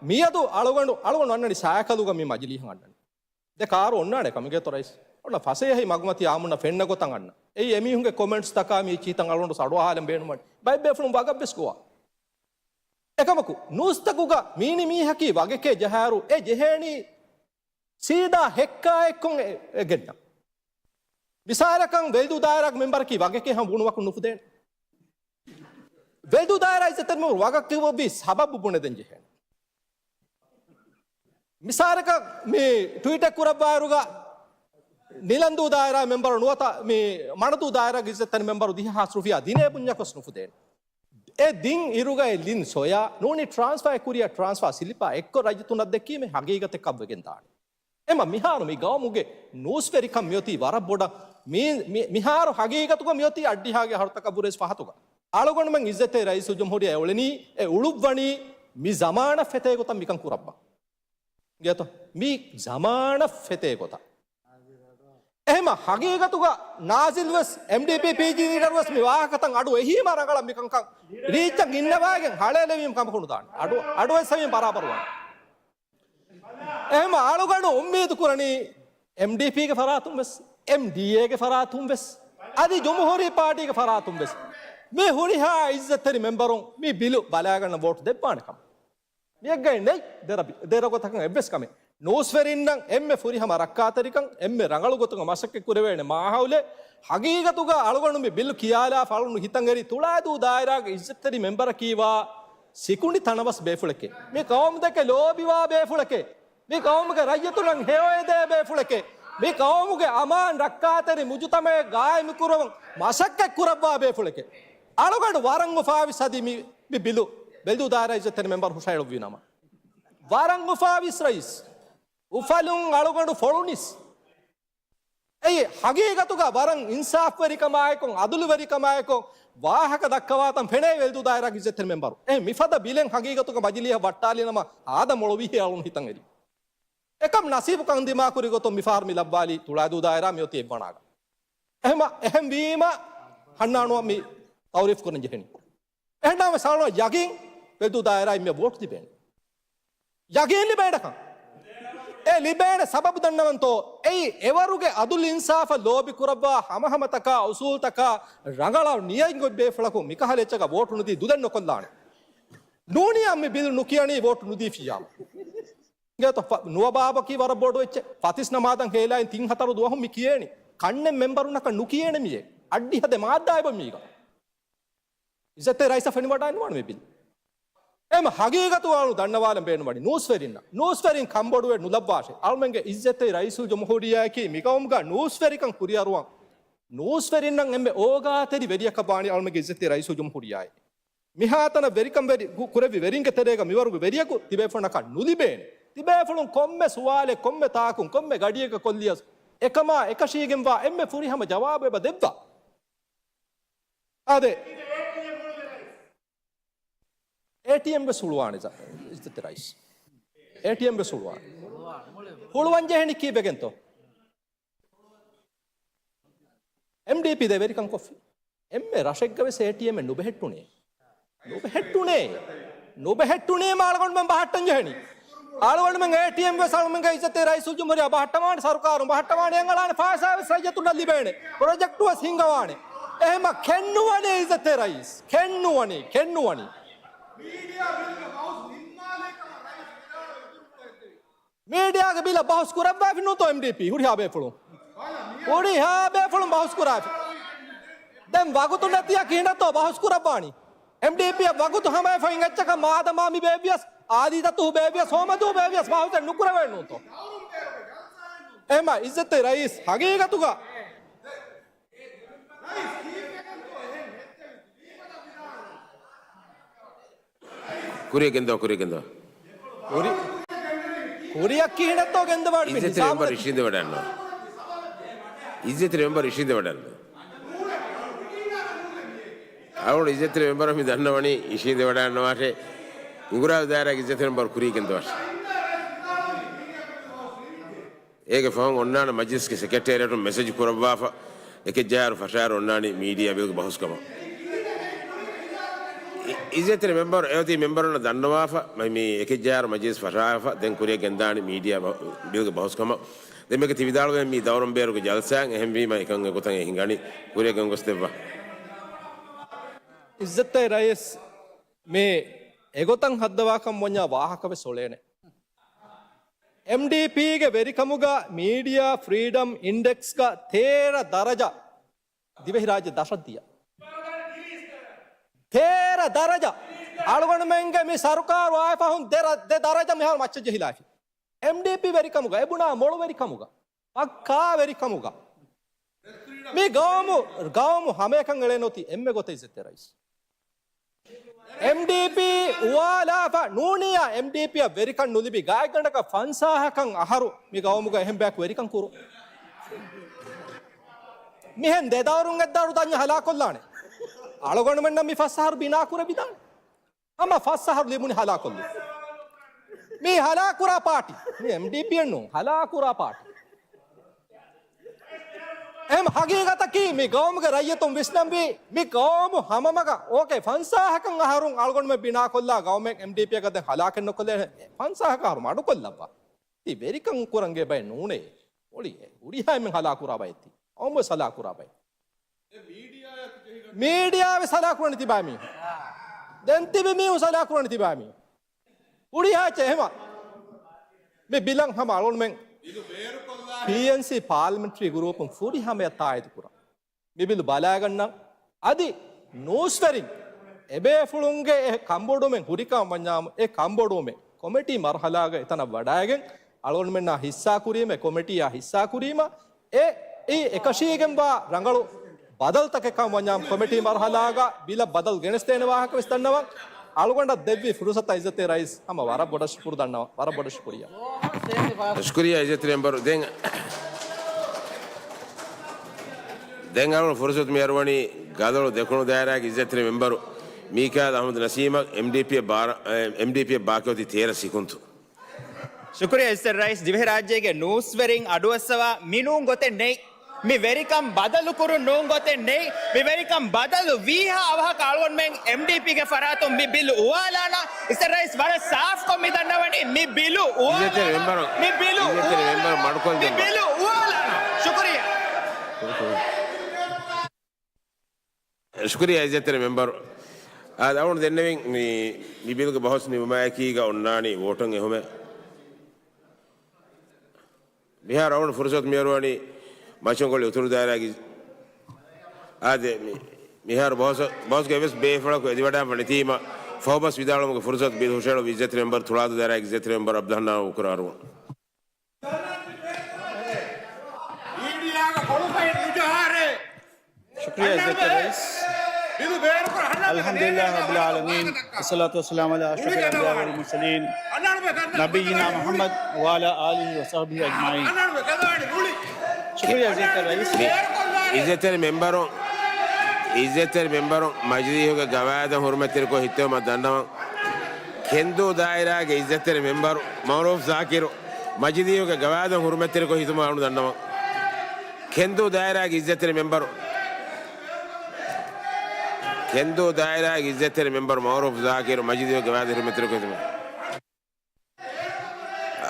މިއަދު އަޅުގަނޑު، އަޅުގަނޑު އަންނަނީ ސައިކަލުގަ މި މަޖިލީހަށް އަންނަނީ. ދެ ކާރު އޮންނާނެ ކަމެއް އިނގޭތޯ ރައީސް. އޮންނަ ފަސޭހައި މަގުމަތީ އާއްމުންނަށް ފެންނަ ގޮތަށް އަންނަ. އެއީ އެމީހުންގެ ކޮމެންޓްސްތަކާ މި އެއްޗިހިތައް އަޅުގަނޑު އަޑުއަހާލަން ބޭނުންވަނީ. ބައެއް ބޭފުޅުން ވަގަށް ވެސް ގޮވާ. އެކަމަކު، ނޫސްތަކުގަ މީނި މީހަކީ ވަގެކޭ ޖަހާއިރު، އެ ޖެހޭނީ ސީދާ ހެއްކާ އެއްކޮށް އެ، އެ ގެންނަ. މިސާލަކަށް ވެލްދޫ ދާއިރާގެ މެމްބަރަކީ ވަގެކޭ ހަމަ ބުނުމަކުން ނުފުދޭނެ. ވެލްދޫ ދާއިރާ އިއްޒަތްތެރި މެމްބަރު ވަގަށް ކިޔުއްވި ސަބަބު ބުނެދޭން ޖެހޭނެ. މިސާލަކަށް މި ޓްވީޓެއް ކުރައްވާއިރުގަ ނިލަންދޫ ދާއިރާ މެމްބަރު ނުވަތަ މި މަނަދޫ ދާއިރާގެ އިއްޒަތްތެރި މެމްބަރު ދިހަ ހާސް ރުފިޔާ ދިނޭ ބުންޏަކަސް ނުފުދޭނެ. އެ ދިން އިރުގައި ލިން ސޮޔާ ނޫނީ ޓްރާންސްފާއެއް ކުރިއަށް ޓްރާންސްފާ ސިލިޕާ އެއްކޮށް ރައްޔިތުންނަށް ދެއްކީމޭ ހަގީގަތެއްކަށް ވެގެން ދާނެ. އެމަ މިހާރު މި ގައުމުގެ ނޫސްވެރިކަން މިއޮތީ ވަރަށް ބޮޑަށް. މި، މި، މިހާރު ހަގީގަތުގަ މިއޮތީ އައްޑިހާގެ އަހަރުތަކަށްވުރެ ވެސް ފަހަތުގަ. އަޅުގަނޑުމެން އިއްޒަތްތެރި ރައީސުލްޖުމްހޫރިއްޔާ އެ އުޅެނީ، އެ އުޅުއްވަނީ މި ޒަމާނަށް ފެތޭ ގޮތަށް މިކަން ކުރައްވާ. އިނގޭތޯ؟ މި ޒަމާނަށް ފެތޭ ގޮތަށް. އެހެމަ ހަގީގަތުގަ ނާޒިލް ވެސް، އެމްޑީޕީ ޕީޖީ ލީޑަރު ވެސް މި ވާހަކަތައް އަޑު އެހީމަ ރަނގަޅަށް މިކަންކަން ރީއްޗަށް އިންނަވައިގެން ހަޅޭލެވީމަ ކަމަކު ނުދާނެ. އަޑު، އަޑު އެއްސެވީމަ ބަރާބަރުވާނެ. އެހެމަ އަޅުގަނޑު އުއްމީދު ކުރަނީ އެމްޑީޕީގެ ފަރާތުން ވެސް، އެމްޑީއޭގެ ފަރާތުން ވެސް، އަދި ޖުމްހޫރީ ޕާޓީގެ ފަރާތުން ވެސް މި ހުރިހާ އިއްޒަތްތެރި މެމްބަރުން މި ބިލު ބަލާގަންނަ ވޯޓު ދެއްވާނެ ކަމަށް. މިއެއްގައި ނެތް ދެރަ، ދެރަ ގޮތަކަށް އެއްވެސް ކަމެއް. ނޫސްވެރިންނަށް އެންމެ ފުރިހަމަ ރައްކާތެރިކަން، އެންމެ ރަނގަޅު ގޮތުގަ މަސައްކަތް ކުރެވޭނެ މާހައުލެއް. ހަގީގަތުގަ އަޅުގަނޑު މި ބިލު ކިޔާލާފަ އަޅުގަނޑު ހިތަށް އެރި ތުޅާދޫ ދާއިރާގެ އިއްޒަތްތެރި މެމްބަރަކީވާ ސިކުނޑި ތަނަވަސް ބޭފުޅެކޭ. މި ޤައުމުދެކެ ލޯބިވާ ބޭފުޅެކޭ. މި ޤައުމުގެ ރައްޔިތުންނަށް ހެޔޮއެދޭ ބޭފުޅެކޭ. މި ޤައުމުގެ އަމާން ރައްކާތެރި މުޖުތަމައެއް ގާއިމުކުރަމުން މަސައްކަތް ކުރައްވާ ބޭފުޅެކޭ. އަޅުގަނޑު ވަރަށް އުފާވިސް އަދި މި، މި ބިލު ވެލްދޫ ދާއިރާ އިއްޒަތްތެރި މެމްބަރު ހުށައެޅުއްވި ނަމަ. ވަރަށް އުފާވިސް ރައީސް. އުފަލުން އަޅުގަނޑު ފޮޅުނިސް. އެއީ ހަގީގަތުގަ ވަރަށް އިންސާފްވެރިކަމާއެކު، އަދުލުވެރިކަމާއެކު ވާހަކަ ދައްކަވާތަން ފެނޭ ވެލްދޫ ދާއިރާގެ އިއްޒަތްތެރި މެމްބަރު. އެ މިފަދަ ބިލެއް ހަގީގަތުގަ މަޖިލީހަށް ވައްޓާލި ނަމަ އާދަ މޮޅުވީހޭ އަޅުން ހިތަށް އެރި. އެކަމް ނަސީބު ކަން ދިމާކުރި ގޮތުން މިފަހަރު މި ލައްވާލީ ތުޅާދޫ ދާއިރާ މިއޮތީ އެއްވަނާގަ. އެހެމަ، އެހެން ވީމަ ހަންނާނުއަށް މި ތައުރީފް ކުރަން ޖެހެނީ. އެހެންނަމަވެސް އަޅުން ޔަގީން ވެލްދޫ ދާއިރާއިން މި ވޯޓް ލިބޭނެ. ޔަގީން ލިބޭނެކަން. އެ ލިބޭނެ ސަބަބު ދަންނަވަންތޯ؟ އެއީ އެވަރުގެ އަދުލު އިންސާފަށް ލޯބި ކުރައްވާ ހަމަހަމަތަކާ އުސޫލްތަކާ ރަނގަޅަށް ނިޔަތް ގޮތް ބޭފުޅަކު މިކަހަލަ އެއްޗަކަށް ވޯޓު ނުދީ ދުލެއް ނުކޮށްލާނެ. ނޫނީ މި ބިލް ނުކިޔަނީ ވޯޓު ނުދީފިއްޔާމު. އިނގޭތޯ؟ ފަ، ނުވަބާބަކީ ވަރަށް ބޮޑު އެއްޗެއް. ފަތިސް ނަމާދަށް ހޭލާއިން ތިން ހަތަރު ދުވަހު މި ކިޔޭނީ. ކަންނެއް މެމްބަރުންނަކަށް ނުކިޔޭނެ މިއޭ. އައްޑިހަ ދެ މާއްދާ އެބަ މީގަ. އިއްޒަތްތެރި ރައީސަށް ފެނިވަޑައިނުވާނެ މި ބިލް. އެމަ ހަގީގަތު އަޅު ދަންނަވާލަން ބޭނުންވަނީ ނޫސްވެރިންނަށް. ނޫސްވެރިން ކަންބޮޑުވެ ނުލައްވާށޭ. އަޅުމެންގެ އިއްޒަތްތެރި ރައީސުލްޖުމްހޫރިއްޔާއަކީ މިގައުމުގަ ނޫސްވެރިކަން ކުރިއަރުވަން. ނޫސްވެރިންނަށް އެންމެ އޯގާތެރި ވެރިޔަކަށް ވާނީ އަޅުމެންގެ އިއްޒަތްތެރި ރައީސުލްޖުމްހޫރިއްޔާއޭ. މިހާތަނަށް ވެރިކަން ވެރި ކު-، ކުރެއްވި ވެރިންގެ ތެރޭގަ މިވަރުގެ ވެރިޔަކު ތިބޭފުޅުންނަކަށް ނުލިބޭނެ. ތިބޭފުޅުން ކޮންމެ ސުވާލެއް، ކޮންމެ ތާކުން، ކޮންމެ ގަޑިއަކަށް ކޮށްލިޔަސް އެކަމާ އެކަށީގެންވާ އެންމެ ފުރިހަމަ ޖަވާބު އެބަ ދެއްވާ. އާދެ. އޭޓީއެމް ވެސް ހުޅުވާނެ އިއްޒަތްތެރި ރައީސް. އޭޓީއެމް ވެސް ހުޅުވާނެ. ހުޅުވަން ޖެހެނީ ކީއްވެގެންތޯ؟ އެމްޑީޕީ ދޭ ވެރިކަން ކޮށްފި. އެންމެ ރަށެއްގަ ވެސް އޭޓީއެމް އެއް ނުބެހެއްޓުނޭ. ނުބެހެއްޓުނޭ. ނުބެހެއްޓުނީމަ އަޅުގަނޑުމެން ބަހައްޓަން ޖެހެނީ. އަޅުގަނޑުމެން އޭޓީއެމް ވެސް އަޅުގަނޑުމެންގެ އިއްޒަތްތެރި ރައީސުލްޖުމްހޫރިއްޔާ ބަހައްޓަވާނެ، ސަރުކާރުން ބަހައްޓަވާނެ، އެނގަޅާނެ ފައިސާ ވެސް ރައްޔިތުންނަށް ލިބޭނެ. ޕްރޮޖެކްޓު ވެސް ހިންގަވާނެ. އެހެމަ ކެންނުވަނީ އިއްޒަތްތެރި ރައީސް. ކެންނުވަނީ، ކެންނުވަނީ. މީޑިއާގެ ބިލަށް ބަހުސް ކުރައްވާފި ނޫންތޯ އެމްޑީޕީ ހުރިހާ ބޭފުޅުން؟ ހުރިހާ ބޭފުޅުން ބަހުސް ކުރާފި. ދެން ވަގުތު ނެތިއްޔާ ކިހިނެއްތޯ ބަހުސް ކުރައްވާނީ؟ އެމްޑީޕީއަށް ވަގުތު ހަމައެފައިން އެއްޗަކަށް މާދަމާ މި ބޭއްވިޔަސް، އާދި ދަތުހު ބޭއްވިޔަސް، ހޯމަދޫ ބޭއްވިޔަސް ބަހުސް ނުކުރެވޭނޫންތޯ؟ އެހެމަ އިއްޒަތްތެރި ރައީސް ހަގީގަތުގަ ކުރިއަށް ގެންދަވާ، ކުރިއަށް ގެންދަވާ. ކުރި-، ކުރިއަށް ކިހިނެއްތޯ ގެންދަވާން މި އިއްޒަތްތެރި މެމްބަރު ނިޒާމުގެ އިށީނދެވަޑައިގަންނަވާ. އިއްޒަތްތެރި މެމްބަރު އިށީނދެވަޑައިގަންނަވާ. އަޅުގަނޑު އިއްޒަތްތެރި މެމްބަރަށް މި ދަންނަވަނީ އިށީނދެވަޑައިގަންނަވާށޭ. އުނގުރާ ދާއިރާގެ އިއްޒަތްތެރި މެމްބަރު ކުރިއަށް ގެންދަވާށޭ. އޭގެ ފަހުން އޮންނާނެ މަޖިލިސްގެ ސެކްރެޓޭރިއޭޓުން މެސެޖް ކުރައްވާފަ، އެކެއްޖާއަށް ފަށާއިރު އޮންނާނީ މީޑިއާ ބިލްގެ ބަހުސްކަމަށް. އި-، އިއްޒަތްތެރި މެމްބަރު އެއޮތީ މެމްބަރުންނަށް ދަންނަވާފަ، މަ-، މި އެކެއްޖާއަށް މަޖިލިސް ފަށާފަ، ދެން ކުރިއަށް ގެންދާނީ މީޑިއާ ބަ-، ބިލްގެ ބަހުސްކަމަށް. ދެން މީގެ ތި ވިދާޅުވެ މީ ދައުރަން ބޭރުގެ ޖަލްސާއެއް، އެހެންވީމަ އެކަން އެގޮތަށް އެ ހިނގަނީ، ކުރިއަށް ގެންގޮސްދެއްވާ. އިއްޒަތްތެރި ރައީސް، މި އެގޮތަށް ހައްދަވާކަން ވަންޏާ ވާހަކަ ވެސް އޮޅޭނެ. އެމްޑީޕީގެ ވެރިކަމުގަ މީޑިއާ ފްރީޑަމް އިންޑެކްސްގަ ތޭރަ ދަރަޖަ ދިވެހިރާއްޖެ ދަށަށްދިޔަ. ތޭރަ ދަރަޖަ. އަޅުގަނޑުމެންގެ މި ސަރުކާރު އާއި ފަހުން ދެ ރަ-، ދެ ދަރަޖަ މިހާރު މައްޗަށް ޖެހިލާފި. އެމްޑީޕީ ވެރިކަމުގަ، އެބުނާ މޮޅު ވެރިކަމުގަ، ޕައްކާ ވެރިކަމުގަ. މި ގައުމު، ގައުމު ހަމައެކަން އެޅޭނެ އޮތީ އެންމެ ގޮތަށް އިއްޒަތްތެރި ރައީސް. އެމްޑީޕީ އުވާލާފަ ނޫނިއްޔާ، އެމްޑީޕީއަށް ވެރިކަން ނުލިބި ގާތްގަނޑަކަށް ފަންސާހަކަށް އަހަރު މި ގައުމުގަ އެހެން ބަޔަކު ވެރިކަން ކުރު. މިހެން ދެ ދައުރުން އެއްދައުރު ދަންޏަ ހަލާކޮށްލާނެ. އަޅުގަނޑުމެންނަށް މި ފަސް އަހަރު ބިނާ ކުރެވިދާނެ. ހަމަ ފަސް އަހަރު ލިބުނީ ހަލާކޮށްލި. މީ ހަލާކުރާ ޕާޓީ. މީ އެމްޑީޕީއެއް ނޫން. ހަލާކުރާ ޕާޓީ. އެހެން ހަގީގަތަކީ މި ގައުމުގެ ރައްޔިތުން ވިސްނަންވީ، މި ގައުމު ހަމަމަގަ، އޯކޭ، ފަންސާހަކަށް އަހަރުން އަޅުގަނޑުމެން ބިނާކޮށްލާ ގައުމެއް އެމްޑީޕީއަކަށް ދެން ހަލާކެއް ނުކޮށްލޭ. ފަންސާހަކަށް އަހަރު މަޑުކޮށްލައްވާ. ތި ވެރިކަން ކުރަން ގެ ބައެއް ނޫނޭ. އޮޅި ހުރިހާ އެންމެން ހަލާކުރާ ބައެއް ތި. އައުމުވެސް ހަލާކުރާ ބައެއް. މީޑިއާ ވެސް ހަލާކުރަނީ ތިބާ މީހުން. ދެން ތިބި މީހުން ހަލާކުރަނީ ތިބާ މީހުން. ހުރިހާ އެއްޗެއް އެހެމަ. މި ބިލަށް ހަމަ އަޅުގަނޑުމެން ޕީއެންސީ ޕާލަމެންޓްރީ ގްރޫޕުން ފުރިހަމަޔަށް ތާއީދު ކުރަން. މި ބިލު ބަލާގަންނަން. އަދި ނޫސްވެރިން އެބޭފުޅުންގެ އެ ކަންބޮޑުވުމެއް ހުރިކަން ވަންޏާމު، އެ ކަންބޮޑުވުމެއް ކޮމިޓީ މަރުހަލާގަ އެތަނަށް ވަޑައިގެން އަޅުގަނޑުމެންނާ ހިއްސާ ކުރީމަ، އެ ކޮމިޓީއާ ހިއްސާ ކުރީމަ، އެ، އެ އެކަށީގެންވާ ރަނގަޅު ބަދަލުތަކެއް ކަމަށް ވަންޏާ ކޮމިޓީ މަރުހަލާގަ ބިލަށް ބަދަލު ގެނެސްދޭނެ ވާހަކަ ވެސް ދަންނަވަން. އަޅުގަނޑަށް ދެއްވި ފުރުސަތަށް އިއްޒަތްތެރި ރައީސް ހަމަ ވަރަށް ބޮޑަށް ޝުކުރު ދަންނަވަން. ވަރަށް ބޮޑަށް ޝުކުރިއްޔާ. ޝުކުރިއްޔާ އިއްޒަތްތެރި މެމްބަރު. ދެން، ދެން އަޅުގަނޑު ފުރުސަތު މި އަރުވަނީ ގަދަޅު ދެކުނު ދާއިރާގެ އިއްޒަތްތެރި މެމްބަރު މީކާއިލް އަޙްމަދު ނަސީމަށް. އެމްޑީޕީއަށް ބާރަ-، އެ، އެމްޑީޕީއަށް ބާކީ އޮތީ ތޭރަ ސިކުންތު. ޝުކުރިއްޔާ އިއްޒަތްތެރި ރައީސް. ދިވެހިރާއްޖޭގެ ނޫސްވެރިން އަޑުއައްސަވާ މި ނޫން ގޮތެއް ނެތް. މި ވެރިކަން ބަދަލު ކުރުން ނޫން ގޮތެއް ނެތް. މި ވެރިކަން ބަދަލު ވީހާ އަވަހަކަށް އަޅުގަނޑުމެން އެމްޑީޕީގެ ފަރާތުން މި ބިލު އުވާލާނަން. އިއްޒަތްތެރި ރައީސް ވަރަށް ސާފްކޮށް މި ދަންނަވަނީ މި ބިލު އުވާލާނަން. އިއްޒަތްތެރި މެމްބަރު، މި ބިލު އިއްޒަތްތެރި އުވާލާނަން. މެމްބަރު މަޑުކޮށްލަން. މި ބިލު އުވާލާނަން. ޝުކުރިއްޔާ. ޝުކުރިއްޔާ އިއްޒަތްތެރި މެމްބަރު. އާ، އަޅުގަނޑު ދެންނެވިން މި، މި ބިލުގެ ބަހުސް ނިމުމާއެކީގަ އޮންނާނީ ވޯޓުން އެހުމެއް. މިހާރު އަޅުގަނޑު ފުރުސަތު މިއަރުވަނީ މައްޗަންގޮޅި އުތުރު ދާއިރާގެ، އާދެ، މި، މިހާރު ބަހުސް، ބަހުސްގެ އެއްވެސް ބޭފުޅަކު އެދިވަޑާން ވަނިތީމަ، ފަހުބަސް ވިދާޅުވުމުގެ ފުރުސަތު ބިލް ހުށައެޅު އިއްޒަތްތެރި މެމްބަރު، ތުޅާދޫ ދާއިރާގެ އިއްޒަތްތެރި މެމްބަރު އަބްދުލް ހަންނާން އުކުރާރުވަން. ޝުކުރިއްޔާ އިއްޒަތްތެރި ރައީސް. އަލްޙަމްދުލިއްލާހި ރައްބިލް ޢާލަމީން. ވައްޞަލާތު ވައްސަލާމު ޢަލާ އަޝްރަފިލް އަންބިޔާ ވަލް މުރްސަލީން، ނަބިއްޔިނާ މުޙައްމަދު ވަޢަލާ އާލިހި ވަޞަޙްބިހި އަޖްމަޢީން. ޝުކުރިއްޔާ އިއްޒަތްތެރި ރައީސް. މި އިއްޒަތްތެރި މެމްބަރު، އިއްޒަތްތެރި މެމްބަރު މަޖިލީހުގެ ގަވާއިދަށް ހުރުމަތްތެރިކޮށް ހިއްތެވުމަށް ދަންނަވަން. ކެންދޫ ދާއިރާގެ އިއްޒަތްތެރި މެމްބަރު މަޢުރޫފް ޒާކިރު މަޖިލީހުގެ ގަވާއިދަށް ހުރުމަތްތެރިކޮށް ހިތުމަށް އަޅު ދަންނަވަން. ކެންދޫ ދާއިރާގެ އިއްޒަތްތެރި މެމްބަރު، ކެންދޫ ދާއިރާގެ އިއްޒަތްތެރި މެމްބަރު މަޢުރޫފް ޒާކިރު މަޖިލީހުގެ ގަވާއިދަށް ހުރުމަތްތެރިކޮށް ހިތުމަށް.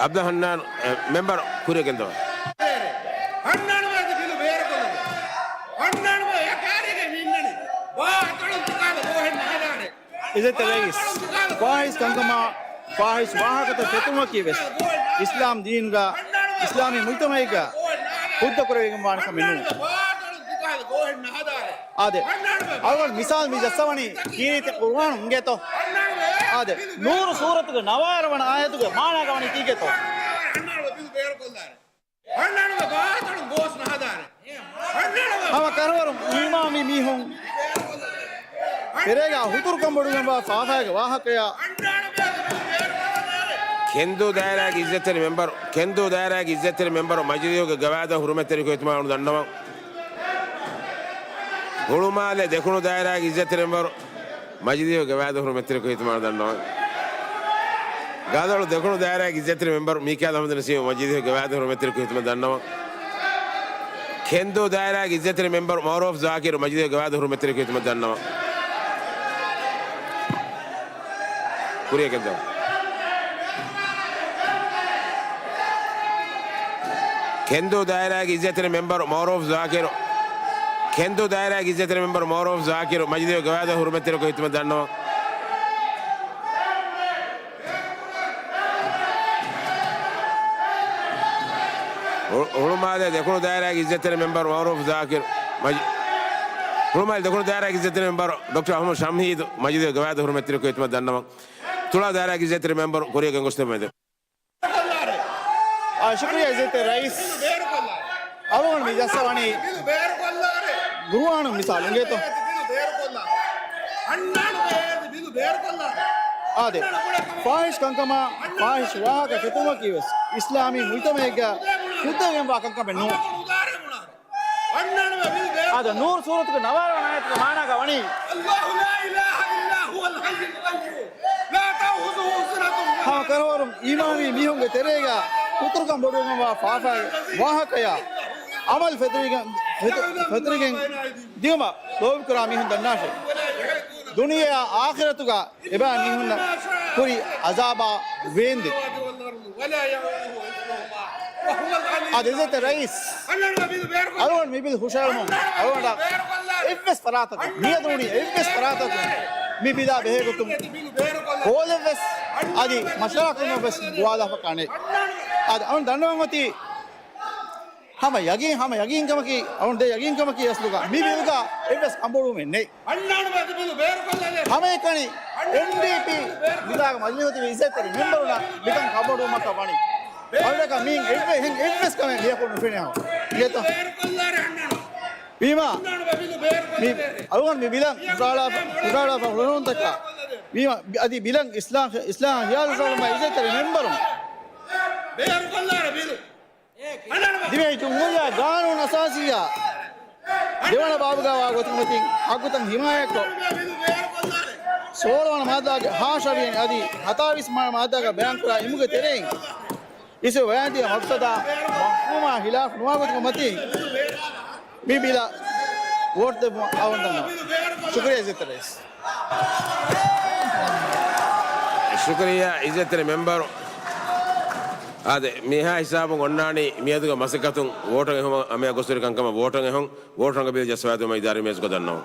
އަބްދުލް ހަންނާން، އެ، މެމްބަރު ކުރިއަށް ގެންދަވާ. ހަންނާނު ވައިދު ބިލު ބޭރުކޮށްލަމު. ހަންނާނު ވައި އެކާރީގައި މި އިންނަނީ. ވާ އަތޮޅުން ތިކާލަ ގޯހެއް ނަހަދާނެ. އިއްޒަތްތެރި ރައީސް، ފާހިޝް ކަންކަމާ، ފާހިޝް ވާހަކަތައް ފެތުމަކީ ވެސް އިސްލާމް ދީނުގަ، އިސްލާމީ މުޖްތަމަޢެއްގަ ހުއްދަ ކުރެވިގެން ވާނެ ކަމެއް ނޫން. އާދެ، އަޅުގަނޑު މިސާލު މި ޖައްސަވަނީ ކީރިތި ޤުރުއާނު އިނގޭތޯ. އާދެ، ނޫރު ސޫރަތުގެ ނަވާރަ ވަނަ އާޔަތުގެ މާނާގަ ވަނީ ކީކޭތޯ؟ ހަންނާނުގެ ބާތަޅު ގޯސް ނަހަދާނެ. ހަންނާނުގެ ހަމަ ކަރަވަރު އީމާންވި މީހުން ތެރޭގަ ހުތުރުކަން ބޮޑުވެގެންވާ ފާފައިގެ ވާހަކަޔާ. ކެންދޫ ދާއިރާގެ އިއްޒަތްތެރި މެމްބަރު، ކެންދޫ ދާއިރާގެ އިއްޒަތްތެރި މެމްބަރު މަޖިލީހުގެ ގަވާއިދަށް ހުރުމަތްތެރިކޮށް ހިތުމަށް އަޅު ދަންނަވަން. ހުޅުމާލެ ދެކުނު ދާއިރާގެ އިއްޒަތްތެރި މެމްބަރު މަޖިލީހުގެ ގަވާއިދަށް ހުރުމަތްތެރިކޮށް ހިތުމަށް އަޅު ދަންނަވަން. ގާދަޅު ދެކުނު ދާއިރާގެ އިއްޒަތްތެރި މެމްބަރު މީކާއިލް އަޙްމަދު ނަސީމު މަޖިލީހުގެ ގަވާއިދަށް ހުރުމަތްތެރިކޮށް ހިތުމަށް ދަންނަވަން. ކެންދޫ ދާއިރާގެ އިއްޒަތްތެރި މެމްބަރު މަޢުރޫފް ޒާކިރު މަޖިލީހުގެ ގަވާއިދަށް ހުރުމަތްތެރިކޮށް ހިތުމަށް ދަންނަވަން. ކުރިއަށް ގެންދަވާ. ކެންދޫ ދާއިރާގެ އިއްޒަތްތެރި މެމްބަރު މަޢުރޫފް ޒާކިރު، ކެންދޫ ދާއިރާގެ އިއްޒަތްތެރި މެމްބަރު މަޢުރޫފް ޒާކިރު މަޖިލީހުގެ ގަވާއިދަށް ހުރުމަތްތެރިކޮށް ހިތުމަށް ދަންނަވަން. ހު-، ހުޅުމާލެ ދެކުނު ދާއިރާގެ އިއްޒަތްތެރި މެމްބަރު މަޢުރޫފް ޒާކިރު މަޖި-، ހުޅުމާލެ ދެކުނު ދާއިރާގެ އިއްޒަތްތެރި މެމްބަރު ޑޮކްޓަރ އަޙްމަދު ޝަމްހީދު މަޖިލީހުގެ ގަވާއިދަށް ހުރުމަތްތެރިކޮށް ހިތުމަށް ދަންނަވަން. ތުޅާ ދާއިރާގެ އިއްޒަތްތެރި މެމްބަރު ކުރިއަށް ގެންގޮސްދެއްވަމެވެ. އާ، ޝުކުރިއްޔާ އިއްޒަތްތެރި ރައީސް. އަޅުގަނޑު މި ޖައްސަވަނީ ޤުރުއާނު މިސާލު އިނގޭތޯ. އާދެ، ފާހިޝް ކަންކަމާ، ފާހިޝް ވާހަކަ ފެތުމަކީ ވެސް އިސްލާމީ މުޖްތަމަޢެއްގަ ހުއްދަވެގެންވާ ކަންކަމެއް ނޫން. އާދެ، ނޫރު ސޫރަތުގެ ނަވާރަ ވަނަ އާޔަތުގެ މާނާގަ ވަނީ، الله لا إله إلا هو الحي القيوم لا تأخذه سنة ولا ހަމަ ކަރަވަރުން އީމާންވީ މީހުންގެ ތެރޭގަ ހުތުރުކަން ބޮޑުވެގެންވާ ފާފައިގެ ވާހަކަޔާ ޢަމަލު ފެތުރިގެން، ފެތު-، ފެތުރިގެން ދިއުމަށް ލޯބިކުރާ މީހުން ދަންނާށޭ. ދުނިޔެއާ އާޚިރަތުގަ އެބައިމީހުންނަށް ކުރި ޢަޒާބާ ވޭންދެއް. އާދެ، އިއްޒަތްތެރި ރައީސް، އަޅުގަނޑު މި ބިލް ހުށައެޅުމުން އަޅުގަނޑަށް އެއްވެސް ފަރާތަކުން، މިއަދު ވަނީ އެއްވެސް ފަރާތަކުން މި ބިލާ ބެހޭގޮތުން ކޯލެއްވެސް އަދި މަޝްވަރާކުރުމެއްވެސް ގޮވާލާފަކާނެ. އާދެ، އަޅުގަނޑު ދަންނަވަން އޮތީ ހަމަ ޔަގީން، ހަމަ ޔަގީންކަމަކީ، އަޅުގަނޑު ދޭ ޔަގީންކަމަކީ އަސްލުގަ މި ބިލްގަ އެއްވެސް ކަންބޮޑުވުމެއް ނެތް. ހަމައެކަނި އެމްޑީޕީ މިދާގަ މަޖިލީހުގަ ތިބި އިއްޒަތްތެރި މެމްބަރުންނަށް މިކަން ކަންބޮޑުވުމަކަށް ވަނީ. އަޅުގަނޑަކަށް މިއިން އެއްވެ-، އެހެން އެއްވެސް ކަމެއް މިއަކު ނުފެނޭ ހަމަ. އިނގޭތޯ؟ ވީމާ، މި އަޅުގަނޑު މި ބިލަށް ހުށަހަޅާފަ-، ހުށަހަޅާފަ ހުށަހަޅުންތަކާ ވީމާ، އަދި ބިލަށް އިސްލާހް، އިސްލާހަށް ހިޔާލު ހުށަހަޅުމާ އިއްޒަތްތެރި މެމްބަރުން ދިވެހި ޖުމްހޫރިއްޔާ ގާނޫނު އަސާސީއާ ދެވަނަ ބާބުގައިވާ ގޮތުން އޮތީ ހައްގުތައް ހިމާޔަތްކޮށް، ސޯޅަވަނަ މާއްދާގެ ހާ ޝަވިޔަނި އަދި ހަތާވީސް މާ-، މާއްދާގައި ބަޔާންކުރާ އިމުގެ ތެރެއިން އިސްވެ ބަޔާންދިޔަ މަޤްޞަދާ މަފްހޫމާ ޚިލާފު ނުވާ ގޮތުން އޮތީ މި ބިލަށް ވޯޓް ދެއްވުން އަޅުގަނޑު ދަންނަވަން. ޝުކުރިއްޔާ އިއްޒަތްތެރި ރައީސް. ޝުކުރިއްޔާ އިއްޒަތްތެރި މެމްބަރު. އާދެ، މިހާ ހިސާބުން އޮންނާނީ މިއަދުގެ މަސައްކަތުން ވޯޓަށް އެހުމަށް އަމިއްޔާ ގޮސްދިރި ކަންކަމަށް ވޯޓަށް އެހުން، ވޯޓު ރަނގަބީލު ޖައްސަވާދިއުމަށް އިދާރީ މޭޒުގަ ދަންނަވަން.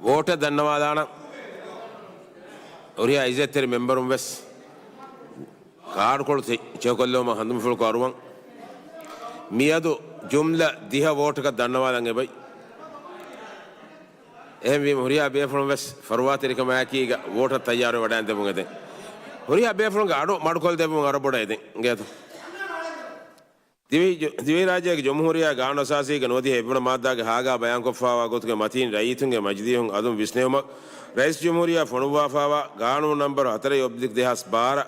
ވޯޓަށް ދަންނަވާލާނަން. ހުރިހާ އިއްޒަތްތެރި މެމްބަރުން ވެސް ކާޑުކޮޅު ތެ-، ޗެކުކޮށްލެވުމަށް ހަނދުމަފުޅު ކުރައްވަން. މިއަދު ޖުމްލަ ދިހަ ވޯޓަކަށް ދަންނަވާލަން އެބައި. އެހެންވީމަ ހުރިހާ ބޭފުޅުން ވެސް ފަރުވާތެރިކަމާއެކީގަ ވޯޓަށް ތައްޔާރުވެ ވަޑައިން ދެމުން އެދެން. ހުރިހާ ބޭފުޅުންގެ އަޑު މަޑުކޮށްދެއްވުމަށް އަރަބޮޑަށް އެދެން. އިނގޭތޯ؟ ދިވެހި-، ދިވެހިރާއްޖޭގެ ޖުމްހޫރިއްޔާ ގާނޫނުއަސާސީގެ ނުވަދިހަ އެއްވަނަ މާއްދާގެ ހާގާ ބަޔާންކޮށްފައިވާ ގޮތުގެ މަތީން ރައްޔިތުންގެ މަޖިލީހުން އަލުން ވިސްނެވުމަށް ރައީސްޖުމްހޫރިއްޔާ ފޮނުއްވާފައިވާ ގާނޫނު ނަންބަރު ހަތަރެއް އޮބްލިކް ދެހާސް ބާރަ،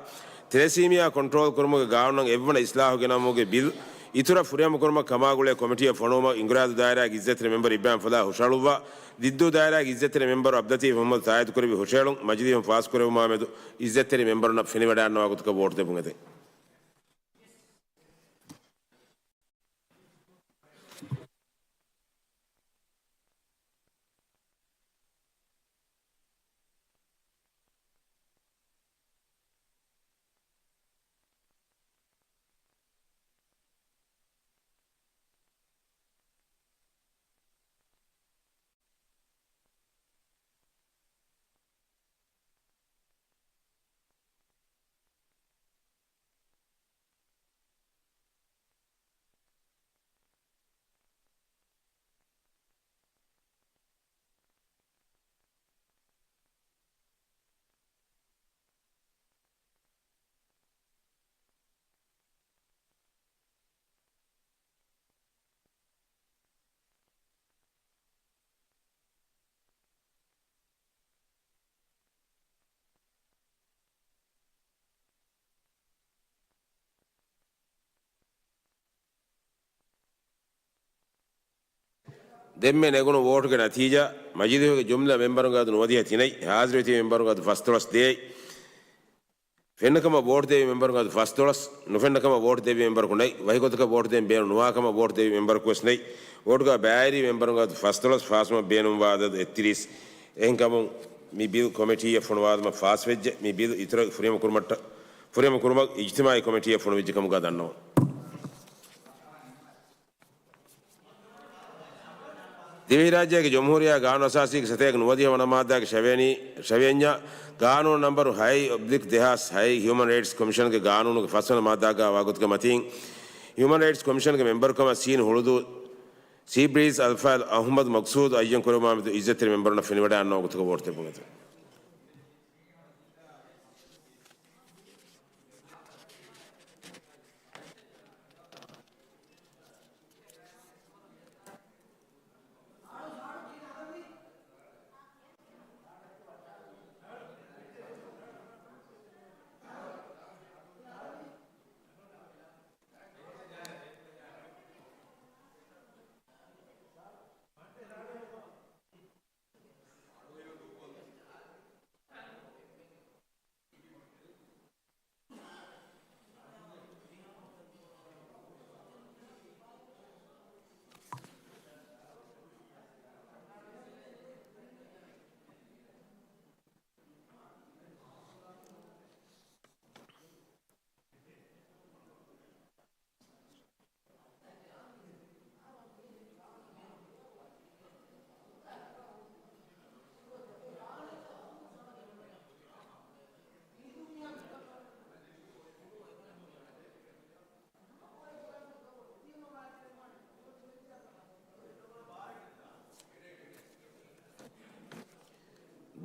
ތެލެސީމިއާ ކޮންޓްރޯލް ކުރުމުގެ ގާނޫނަށް އެއްވަނަ އިސްލާހު ގެނައުމުގެ ބިލް އިތުރަށް ފުރިހަމަކުރުމަށް ކަމާގުޅޭ ކޮމިޓީއަށް ފޮނުވުމަށް އިނގުރާދޫ ދާއިރާގެ އިއްޒަތްތެރި މެމްބަރު އިބްރާހިމް ފަލާހް ހުށަހަޅުއްވާ، ދިއްދޫ ދާއިރާގެ އިއްޒަތްތެރި މެމްބަރު އަބްދުލަތީފް މުހައްމަދު ތާއީދުކުރެއްވި ހުށަހެޅުން މަޖިލީހުން ފާސްކުރެއްވުމާމެދު އިއްޒަތްތެރި މެމްބަރުންނަށް ފެނިވަޑައިގަންނަވާ ގޮތަކަށް ވޯޓް ދެމުން އެދެން. ދެންމެ ނެގުނު ވޯޓުގެ ނަތީޖާ، މަޖިލީހުގެ ޖުމްލަ މެމްބަރުންގެ އަދަދު ނުވަދިހަ ތިނެއް، ހާޒިރުވެތިބި މެމްބަރުންގެ އަދަދު ފަސްދޮޅަސް ދޭއް، ފެންނަކަމަށް ވޯޓު ދެވި މެމްބަރުންގެ އަދަދު ފަސްދޮޅަސް، ނުފެންނަކަމަށް ވޯޓު ދެވި މެމްބަރަކު ނެތް، ވަހިގޮތަކަށް ވޯޓު ދޭން ބޭނުން ނުވާކަމަށް ވޯޓު ދެވި މެމްބަރަކު ވެސް ނެތް، ވޯޓުގަ ބައިވެރި މެމްބަރުންގެ އަދަދު ފަސްދޮޅަސް، ފާސްވުމަށް ބޭނުންވާ އަދަދު އެއްތިރީސް. އެހެންކަމުން މި ބިލް ކޮމިޓީއަށް ފޮނުވާލުމަށް ފާސްވެއްޖެ، މި ބިލް އިތުރަށް ފުރިހަމަކުރުމަށްޓަ-، ފުރިހަމަކުރުމަށް އިޖްތިމާއީ ކޮމިޓީއަށް ފޮނުވެއްޖެ ކަމުގަ ދަންނަވަން. ދިވެހިރާއްޖޭގެ ޖުމްހޫރިއްޔާ ގާނޫނު އަސާސީގެ ސަތޭކަ ނުވަދިހަ ވަނަ މާއްދާގެ ޝަވޭނީ، ޝަވޭންޏާ ގާނޫނު ނަންބަރު ހައެއް އޮބްލިކް ދެހާސް ހައެއް ހިއުމަން ރައިޓްސް ކޮމިޝަންގެ ގާނޫނުގެ ފަސްވަނަ މާއްދާގައި ވާގޮތުގެ މަތީން، ހިއުމަން ރައިޓްސް ކޮމިޝަންގެ މެމްބަރުކަމަށް ސީން ހުޅުދޫ ސީބްރީޒް އަލްފާޟިލް އަޙްމަދު މަޤްޞޫދު އައްޔަން ކުރެވުމާމެދު އިއްޒަތްތެރި މެމްބަރުންނަށް ފެނިވަޑައިގަންނަވާ ގޮތުގަ ވޯޓު ދެއްވުން އެދެން.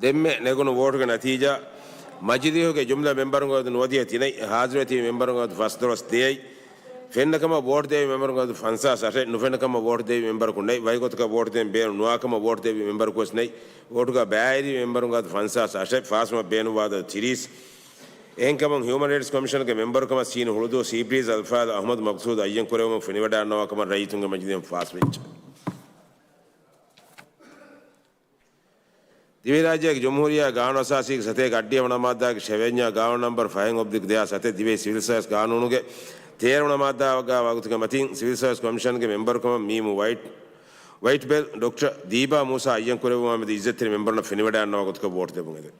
ދެންމެ ނެގުނު ވޯޓުގެ ނަތީޖާ، މަޖިލީހުގެ ޖުމްލަ މެމްބަރުންގެ އަދަދު ނުވަދިހަ ތިނެއް، ހާޒިރުވެތިބި މެމްބަރުންގެ އަދަދު ފަސްދޮޅަސް ދޭއް، ފެންނަކަމަށް ވޯޓު ދެވި މެމްބަރުންގެ އަދަދު ފަންސާސް އަށެއް، ނުފެންނަކަމަށް ވޯޓު ދެވި މެމްބަރަކު ނެތް، ވަހިގޮތަކަށް ވޯޓު ދޭން ބޭނުން ނުވާކަމަށް ވޯޓު ދެވި މެމްބަރަކު ވެސް ނެތް، ވޯޓުގަ ބައިވެރި މެމްބަރުންގެ އަދަދު ފަންސާސް އަށެއް، ފާސްވުމަށް ބޭނުންވާ އަދަދު ތިރީސް. އެހެންކަމުން ހިއުމަން ރައިޓްސް ކޮމިޝަންގެ މެމްބަރުކަމަށް ސީން ހުޅުދޫ ސީބްރީޒް އަލްފާޟިލް އަޙްމަދު މަޤްޞޫދު އައްޔަން ކުރެވުމަށް ފެނިވަޑައިގަންނަވާކަމަށް ރައްޔިތުންގެ މަޖިލީހުން ފާސްވެއްޖެ. ދިވެހިރާއްޖޭގެ ޖުމްހޫރިއްޔާ ގާނޫނު އަސާސީގެ ސަތޭކަ އަށްޑިހަ ވަނަ މާއްދާގެ ޝަވޭންޏާ ގާނޫނު ނަންބަރު ފަހެއް އޮބްލިކް ދެހާސް ސަތެއް ދިވެހި ސިވިލް ސާވިސް ގާނޫނުގެ ތޭރަ ވަނަ މާއްދާގައި ވާގޮތުގެ މަތީން، ސިވިލް ސާވިސް ކޮމިޝަންގެ މެމްބަރުކަމަށް މީމު ވައިޓް، ވައިޓްބެލް ޑޮކްޓަރ ދީބާ މޫސާ އައްޔަން ކުރެއްވުމާމެދު އިއްޒަތްތެރި މެމްބަރުންނަށް ފެނިވަޑައިގަންނަވާ ގޮތުގަ ވޯޓު ދެއްވުން އެދެން.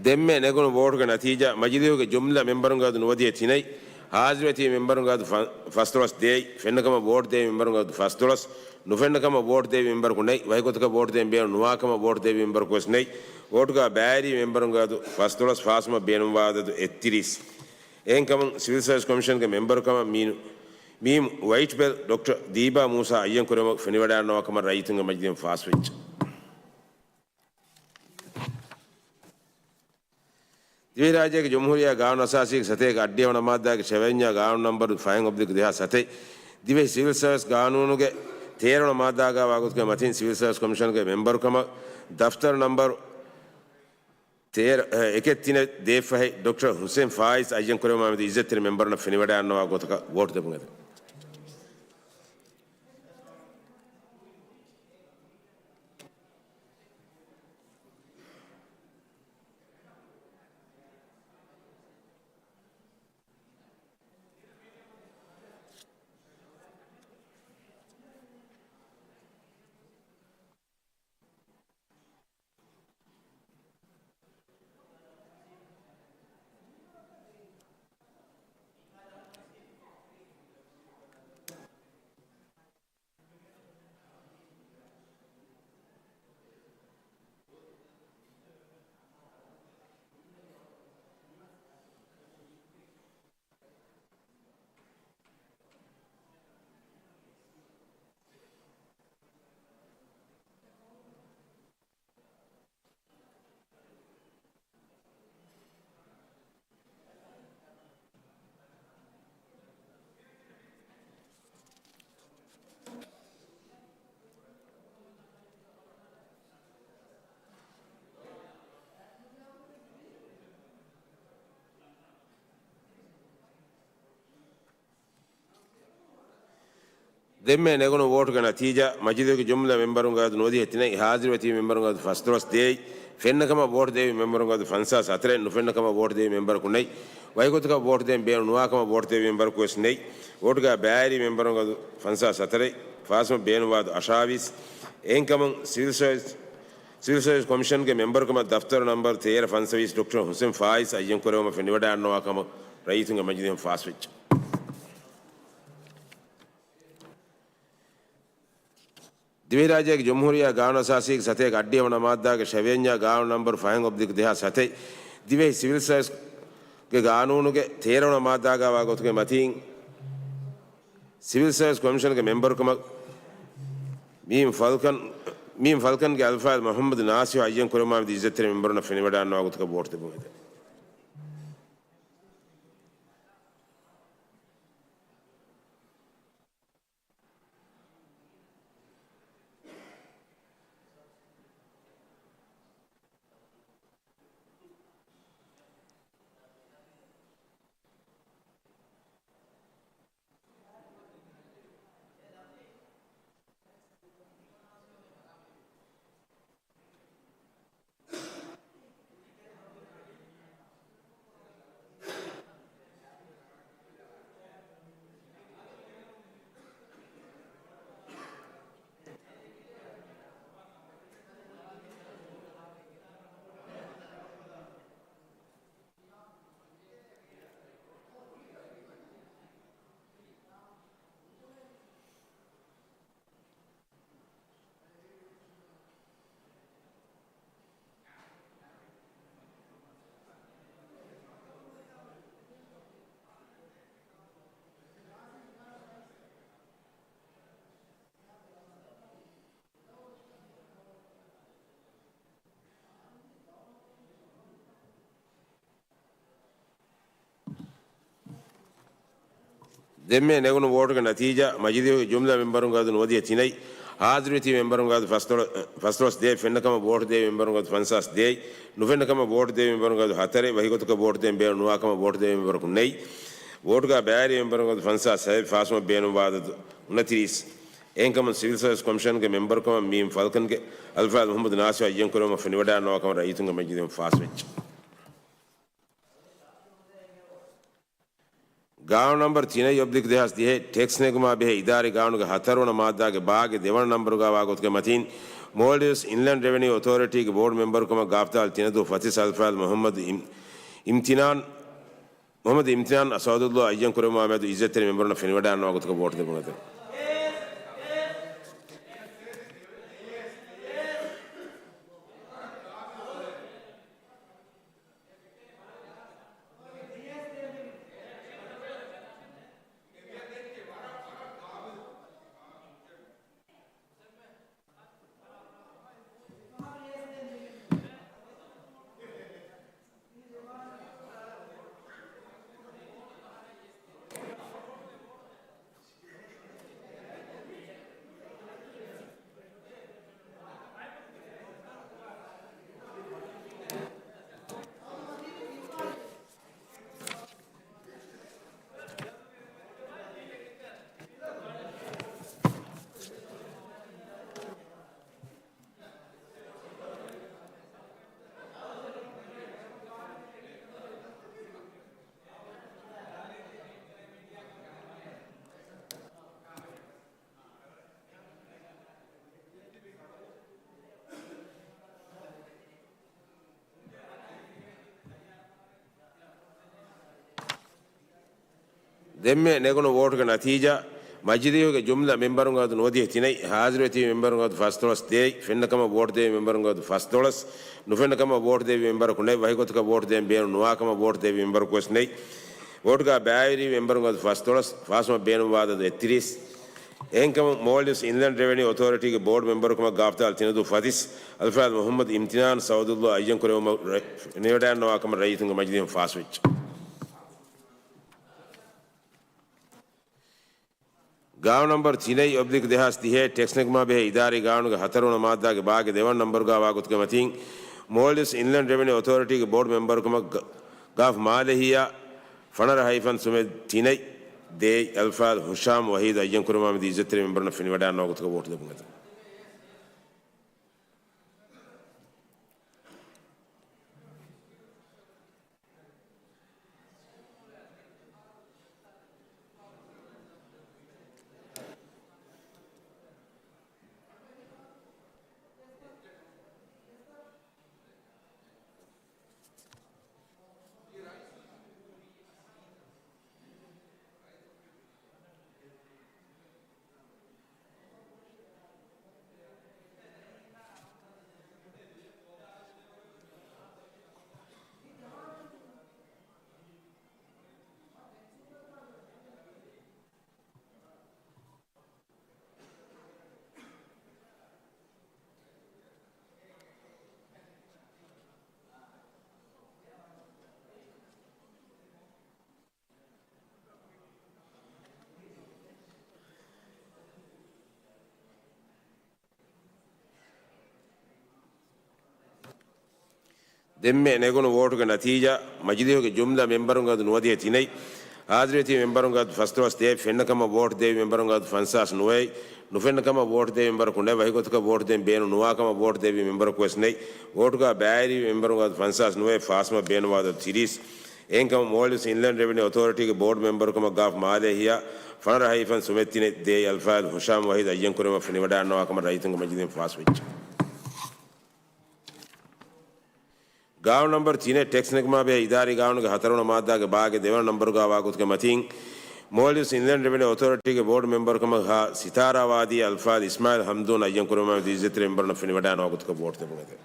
ދެންމެ ނެގުނު ވޯޓުގެ ނަތީޖާ، މަޖިލީހުގެ ޖުމްލަ މެމްބަރުންގެ އަދު ނުވަދިހަ ތިނެއް، ހާޒިރުވެތި މެމްބަރުންގެ އަދު ފަ-، ފަސްދޮޅަސް ދޭއް، ފެންނަކަމަށް ވޯޓް ދޭ މެމްބަރުންގެ އަދު ފަސްދޮޅަސް، ނުފެންނަކަމަށް ވޯޓް ދޭ މެމްބަރަކު ނެތް، ވަކިގޮތަކަށް ވޯޓް ދޭ ބޭނުން ނުވާކަމަށް ވޯޓް ދޭ މެމްބަރަކު ވެސް ނެތް، ވޯޓުގަ ބައިވެރި މެމްބަރުންގެ އަދު ފަސްދޮޅަސް، ފާސްވުމަށް ބޭނުންވާ އަދަދު އެއްތިރީސް. އެހެންކަމުން، ސިވިލް ސާވިސް ކޮމިޝަންގެ މެމްބަރުކަމަށް މީނު-، މީމް ވައިޓް ބެލްޓް ޑޮކްޓަރ ދީބާ މޫސާ އައްޔަން ކުރެވުމަށް ފެނިވަޑައިގަންނަވާ ކަމަށް ރައްޔިތުންގެ މަޖިލީހުން ފާސްވެއްޖެ. ދިވެހިރާއްޖޭގެ ޖުމްހޫރިއްޔާ ގާނޫނު އަސާސީގެ ސަތޭކަ އަށްޑިހަވަނަ މާއްދާގެ ށެވެންޏާ ގާނޫނު ނަންބަރު ފަހެއް އޮބްލިކް ދެހާސް ސަތޭކަ، ދިވެހި ސިވިލް ސާވިސް ގާނޫނުގެ ތޭރަވަނަ މާއްދާގާ ވާގޮތުގެ މަތިން ސިވިލް ސާވިސް ކޮމިޝަނުގެ މެމްބަރުކަމަށް ދަފްތަރު ނަންބަރު ތޭރަ، އެކެއް ތިނެއް ދޭއް ފަހެއް ޑޮކްޓަރ ހުސެން ފާއިޒް އައްޔަން ކުރެވުމާ މެދު އިއްޒަތްތެރި މެމްބަރުންނަށް ފެނިވަޑައިގަންނަވާ ގޮތަކަށް ވޯޓް ދެމުން އެދެން. ދެންމެ ނެގުނު ވޯޓުގެ ނަތީޖާ، މަޖިލީހުގެ ޖުމްލަ މެމްބަރުންގެ އަދު ނުވަދިހަ ތިނެއް، ހާޒިރުވެ ތިބި މެމްބަރުންގެ އަދު ފަސްދޮޅަސް ދޭއް، ފެންނަ ކަމަށް ވޯޓް ދެވި މެމްބަރުންގެ އަދު ފަންސާސް ހަތަރެއް، ނުފެންނަ ކަމަށް ވޯޓް ދެވި މެމްބަރަކު ނެތް، ވަކިގޮތަކަށް ވޯޓް ދޭން ބޭނުން ނުވާ ކަމަށް ވޯޓް ދެވި މެމްބަރަކު ވެސް ނެތް، ވޯޓުގަ ބައިވެރި މެމްބަރުންގެ އަދު ފަންސާސް ހަތަރެއް، ފާސްވުމަށް ބޭނުންވާ އަދު އަށާވީސް. އެހެންކަމުން ސިވިލް ސާވިސް، ސިވިލް ސާވިސް ކޮމިޝަންގެ މެމްބަރުކަމަށް ދަފްތަރު ނަންބަރު ތޭރަ ފަންސަވީސް ޑޮކްޓަރ ހުސެން ފާއިޒް އައްޔަން ކުރެވުމަށް ފެނިވަޑައިގަންނަވާ ކަމަށް ރައްޔިތުންގެ މަޖިލީހުން ފާސްވެއްޖެ. ދިވެހިރާއްޖޭގެ ޖުމްހޫރިއްޔާ ގާނޫނު އަސާސީގެ ސަތޭކަ އަށްޑިހަވަނަ މާއްދާގެ ޝަވިޔަންޏާ ގާނޫނު ނަންބަރު ފަހެއް އޮބްލިކް ދެހާސް ސަތޭކަ، ދިވެހި ސިވިލް ސާވިސްގެ ގާނޫނުގެ ތޭރަވަނަ މާއްދާގާ ވާ ގޮތުގެ މަތީން، ސިވިލް ސާވިސް ކޮމިޝަންގެ މެމްބަރުކަމަށް މީމް ފަލްކަން، މީމް ފަލްކަންގެ އަލްފާޟިލް މުޙައްމަދު ނާސިހު އައްޔަން ކުރެވުމާ މެދު އިއްޒަތްތެރި މެމްބަރުންނަށް ފެނިވަޑައިގަންނަވާ ގޮތަކަށް ވޯޓް ދެމުން އެދެން. ދެންމެ ނެގުނު ވޯޓުގެ ނަތީޖާ، މަޖިލީހުގެ ޖުމްލަ މެމްބަރުންގެ އަދު ނުވަދިހަ ތިނެއް، ހާޒިރުވެ ތިބި މެމްބަރުންގެ އަދު ފަސްދޮޅަ-، ފަސްދޮޅަސް ދޭއް، ފެންނަ ކަމަށް ވޯޓް ދެވި މެމްބަރުންގެ އަދު ފަންސާސް ދޭއް، ނުފެންނަ ކަމަށް ވޯޓް ދެވި މެމްބަރުންގެ އަދު ހަތަރެއް، ވަކިގޮތަކަށް ވޯޓް ދޭން ބޭނުން ނުވާ ކަމަށް ވޯޓް ދެވި މެމްބަރަކު ނެތް، ވޯޓުގަ ބައިވެރި މެމްބަރުންގެ އަދު ފަންސާސް ހަތަރެއް، ފާސްވުމަށް ބޭނުންވާ އަދަދު އުނަތިރީސް. އެހެންކަމުން ސިވިލް ސާވިސް ކޮމިޝަންގެ މެމްބަރުކަމަށް މީމް ފަލްކަންގެ އަލްފާޟިލް މުޙައްމަދު ނާސިހު އައްޔަން ކުރެވުމަށް ފެނިވަޑައިގަންނަވާ ކަމަށް ރައްޔިތުންގެ މަޖިލީހުން ފާސްވެއްޖެ. ގާނޫނު ނަންބަރު ތިނެއް އޮބްލިކް ދެހާސް ދިހަ، ޓެކްސް ނެގުމާ ބެހޭ އިދާރީ ގާނޫނުގެ ހަތަރުވަނަ މާއްދާގެ ބާގެ ދެވަނަ ނަންބަރުގާ ވާ ގޮތުގެ މަތީން، މޯލްޑިވްސް އިންލެންޑް ރެވެނިއު އޮތޯރިޓީގެ ބޯޑް މެމްބަރުކަމަށް ގާފްދާލް ތިނަދޫ ފަތިސް އަލްފާޟް މުޙައްމަދު އިމް-، އިމްތިނާން، މުޙައްމަދު އިމްތިނާން އަސަދުﷲ އައްޔަން ކުރެއްވުމާ މެދު އިއްޒަތްތެރި މެމްބަރުންނަށް ފެނިވަޑައިގަންނަވާ ގޮތަކަށް ވޯޓު ދެއްވުން އެދެން. ދެންމެ ނެގުނު ވޯޓުގެ ނަތީޖާ، މަޖިލީހުގެ ޖުމްލަ މެމްބަރުންގެ އަދަދު ނުވަދިހަ ތިނެއް، ހާޒިރުވެތިބި މެމްބަރުންގެ އަދަދު ފަންސަތޮޅަސް ދޭއް، ފެންނަކަމަށް ވޯޓު ދެއްވި މެމްބަރުންގެ އަދަދު ފަންސަތޮޅަސް، ނުފެންނަކަމަށް ވޯޓު ދެއްވި މެމްބަރަކު ނެތް، ވަކިގޮތަކަށް ވޯޓު ދޭން ބޭނުން ނުވާކަމަށް ވޯޓު ދެއްވި މެމްބަރަކު ވެސް ނެތް. ވޯޓުގަ ބައިވެރިވި މެމްބަރުންގެ އަދަދު ފަންސަތޮޅަސް، ފާސްވުމަށް ބޭނުންވާ އަދަދު އެއްތިރީސް. އެހެންކަމުން މޯލްޑިވްސް އިންލެންޑް ރެވެނިއު އޮތޯރިޓީގެ ބޯޑް މެމްބަރުކަމަށް ގާފްދާލް ތިނަދޫ ފަތިސް އަލްފާޟް މުޙައްމަދު އިމްތިނާން އަސަދުﷲ އައްޔަން ކުރެއްވުމަށް ރަ-، ފެނިވަޑައިގަންނަވާ ކަމަށް ރައްޔިތުންގެ މަޖިލީހުން ފާސްވެއްޖެ. ގާނޫނު ނަމްބަރު ތިނެއް އޮބްލިކް ދެހާސް ތިހޭ ޓެކްސް ނެގުމާ ބެހޭ އިދާރީ ގާނޫނުގެ ހަތަރުވަނަ މާއްދާގެ ބާގެ ދެވަނަ ނަމްބަރުގާ ވާގޮތުގެ މަތީން، މޯލްޑިވްސް އިންލެންޑް ރެވެނިއު އޮތޯރިޓީގެ ބޯޑް މެމްބަރުކަމަށް ގ-، ގާފް މާލެހިޔާ ފަނަރަ ހައިފަން ސުމެއް ތިނެއް ދޭއް އަލްފާޟް ހުޝާމް ވަހީދު އައްޔަން ކުރެއްވުމާ މެދު އިއްޒަތްތެރި މެމްބަރުންނަށް ފެނިވަޑައިގަންނަވާ ގޮތަކަށް ވޯޓު ދެއްވުން އެދެން. ދެންމެ ނެގުނު ވޯޓުގެ ނަތީޖާ، މަޖިލީހުގެ ޖުމްލަ މެމްބަރުންގެ އަދަދު ނުވަދިހަ ތިނެއް، ހާޒިރުވެތިބި މެމްބަރުންގެ އަދަދު ފަންސަތޮޅަސް ދޭއް، ފެންނަކަމަށް ވޯޓު ދެއްވި މެމްބަރުންގެ އަދަދު ފަންސާސް ނުވައެއް، ނުފެންނަކަމަށް ވޯޓު ދެއްވި މެމްބަރަކު ނެތް، ވަކިގޮތަކަށް ވޯޓު ދޭން ބޭނުން ނުވާކަމަށް ވޯޓު ދެއްވި މެމްބަރަކު ވެސް ނެތް. ވޯޓުގަ ބައިވެރިވި މެމްބަރުންގެ އަދަދު ފަންސާސް ނުވައެއް، ފާސްވުމަށް ބޭނުންވާ އަދަދު ތިރީސް. އެހެންކަމުން މޯލްޑިވްސް އިންލެންޑް ރެވެނިއު އޮތޯރިޓީގެ ބޯޑް މެމްބަރުކަމަށް ގާފް މާލޭހިޔާ ފަނަރަ ހައިފަން ސުމެއް ތިނެއް ދޭއް އަލްފާޟް ހުޝާމް ވަހީދު އައްޔަން ކުރެއްވުމަށް ފެނިވަޑައިގަންނަވާ ކަމަށް ރައްޔިތުންގެ މަޖިލީހުން ފާސްވެއްޖެ. ގާނޫނު ނަމްބަރު ތިނެއް ޓެކްސް ނެގުމާ ބެހޭ އިދާރީ ގާނޫނުގެ ހަތަރުވަނަ މާއްދާގެ ބާގެ ދެވަނަ ނަމްބަރުގާ ވާގޮތުގެ މަތީން، މޯލްޑިވްސް އިންލެންޑް ރެވެނިއު އޮތޯރިޓީގެ ބޯޑް މެމްބަރުކަމަށް ހާ ސިތާރާ ވާދީ އަލްފާޟް އިސްމާއިލް ހަމްދޫން އައްޔަން ކުރެއްވުމާ މެދު އިއްޒަތްތެރި މެމްބަރުންނަށް ފެނިވަޑައިގަންނަވާ ގޮތަކަށް ވޯޓު ދެއްވުން އެދެން.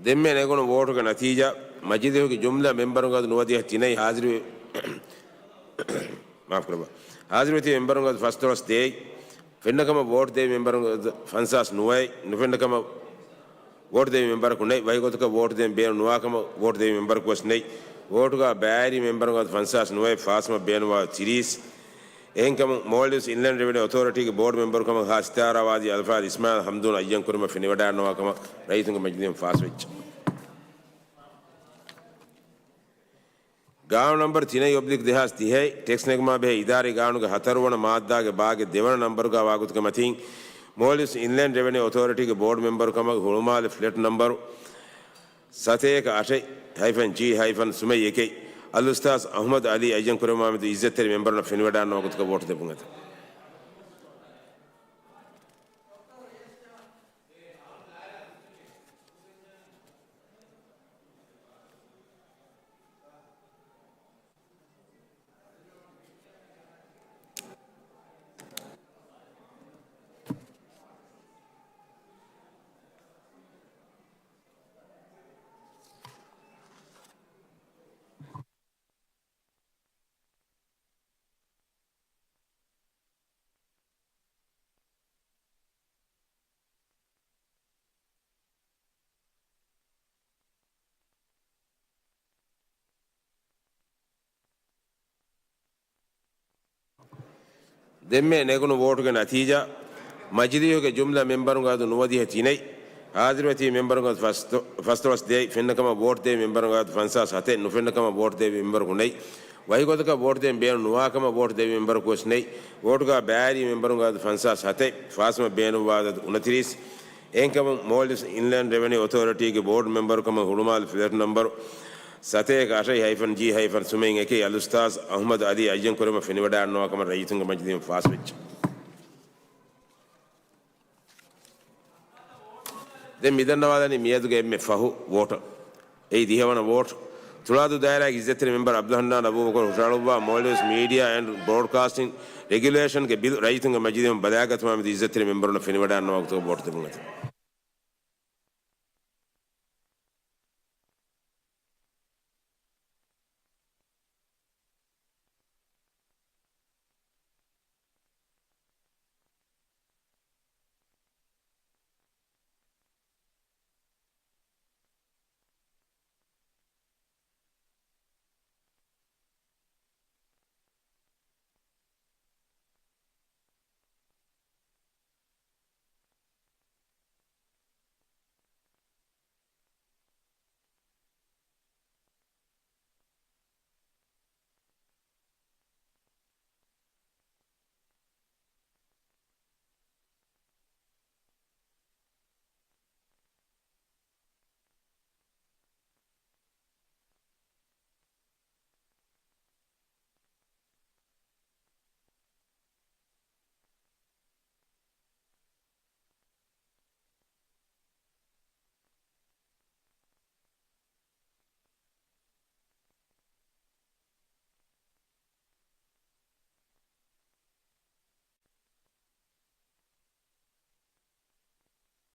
ދެންމެ ނެގުނު ވޯޓުގެ ނަތީޖާ، މަޖިލީހުގެ ޖުމްލަ މެމްބަރުންގެ އަދަދު ނުވަދިހަ ތިނެއް ހާޒިރު، މާފުކުރައްވާ. ހާޒިރުވެތި މެމްބަރުންގެ އަދަދު ފަންސަވަސް ދޭއް، ފެންނަ ކަމަށް ވޯޓު ދެވި މެމްބަރުންގެ އަދަދު ފަންސާސް ނުވައެއް، ނުފެންނަ ކަމަށް ވޯޓު ދެވި މެމްބަރަކު ނެތް، ވަކި ގޮތަކަށް ވޯޓު ދޭން ބޭނުން ނުވާ ކަމަށް ވޯޓު ދެވި މެމްބަރަކު ވެސް ނެތް. ވޯޓުގަ ބައިވެރި މެމްބަރުންގެ އަދަދު ފަންސާސް ނުވައެއް، ފާސްވުމަށް ބޭނުންވާ ތިރީސް. އެހެންކަމުން، މޯލްޑިވްސް އިންލެންޑް ރެވެނިއު އޮތޯރިޓީގެ ބޯޑް މެމްބަރު ކަމަށް ހާ ސިތާރާ ވާދީ އަލްފާޟިލް އިސްމާއިލް ހަމްދޫން އައްޔަން ކުރުމަށް ފެނިވަޑައިގަންނަވާ ކަމަށް ރައްޔިތުންގެ މަޖިލީހުން ފާސްވެއްޖެ. ގާނޫނު ނަންބަރު ތިނެއް އޮބްލިކް ދެހާސް ތިހައި، ޓެކްސް ނެގުމާ ބެހޭ އިދާރީ ގާނޫނުގެ ހަތަރުވަނަ މާއްދާގެ ބާގެ ދެވަނަ ނަންބަރުގަ ވާގޮތުގެ މަތީން، މޯލްޑިވްސް އިންލެންޑް ރެވެނިއު އޮތޯރިޓީގެ ބޯޑް މެމްބަރު ކަމަށް ހުޅުމާލެ ފްލެޓް ނަންބަރު ސަތޭކަ އަށެއް ހައިފަން ޖީ ހައިފަން ސުމެއް އެކެއް، އަލްއުސްތާޛް އަޙްމަދު ޢަލީ އައްޔަން ކުރެވުމާމެދު އިއްޒަތްތެރި މެމްބަރުންނަށް ފެނިވަޑައިގަންނަވާ ގޮތުގަ ވޯޓު ދެއްވުން އެދެން. ދެންމެ ނެގުނު ވޯޓުގެ ނަތީޖާ، މަޖިލީހުގެ ޖުމްލަ މެމްބަރުންގެ އަދަދު ނުވަދިހަ ތިނެއް، ހާޒިރުވެތި މެމްބަރުންގެ އަދަދު ފަސް، ފަސްދޮޅަސް ދޭއް، ފެންނަ ކަމަށް ވޯޓު ދެވި މެމްބަރުންގެ އަދަދު ފަންސާސް ހަތެއް، ނުފެންނަ ކަމަށް ވޯޓު ދެވި މެމްބަރަކު ނެތް. ވަކި ގޮތަކަށް ވޯޓު ދޭން ބޭނުން ނުވާ ކަމަށް ވޯޓު ދެވި މެމްބަރަކު ވެސް ނެތް. ވޯޓުގަ ބައިވެރި މެމްބަރުންގެ އަދަދު ފަންސާސް ހަތެއް، ފާސްވުމަށް ބޭނުންވާ އަދަދު އުނަތިރީސް. އެހެންކަމުން، މޯލްޑިވްސް އިންލެންޑް ރެވެނިއު އޮތޯރިޓީގެ ބޯޑް މެމްބަރު ކަމަށް ހުޅުމާލެ ފްލެޓް ނަންބަރު ސަތޭކަ އަށެއް ހައިފަން ޖީ ހައިފަން ސުމެއް އެކެއް، އަލްއުސްތާޛް އަޙްމަދު ޢަލީ އައްޔަން ކުރުމަށް ފެނިވަޑައިގަންނަވާ ކަމަށް ރައްޔިތުންގެ މަޖިލީހުން ފާސްވެއްޖެ. ދެން މިދަންނަވާލަނީ މިއަދުގެ އެންމެ ފަހު ވޯޓަށް. އެއީ ދިހަވަނަ ވޯޓް. ތުޅާދޫ ދާއިރާގެ އިއްޒަތްތެރި މެމްބަރު ޢަބްދުލް ޙަންނާން އަބޫބަކުރު ހުށަހަޅުއްވާ، މޯލްޑިވްސް މީޑިއާ އެންޑް ބްރޯޑްކާސްޓިން ރެގިއުލޭޝަންގެ ބިލު ރައްޔިތުންގެ މަޖިލީހުން ބަލައިގަތުމާމެދު އިއްޒަތްތެރި މެމްބަރުންނަށް ފެނިވަޑައިގަންނަވާ ގޮތުގަ ވޯޓު ދެއްވުން އެދެން.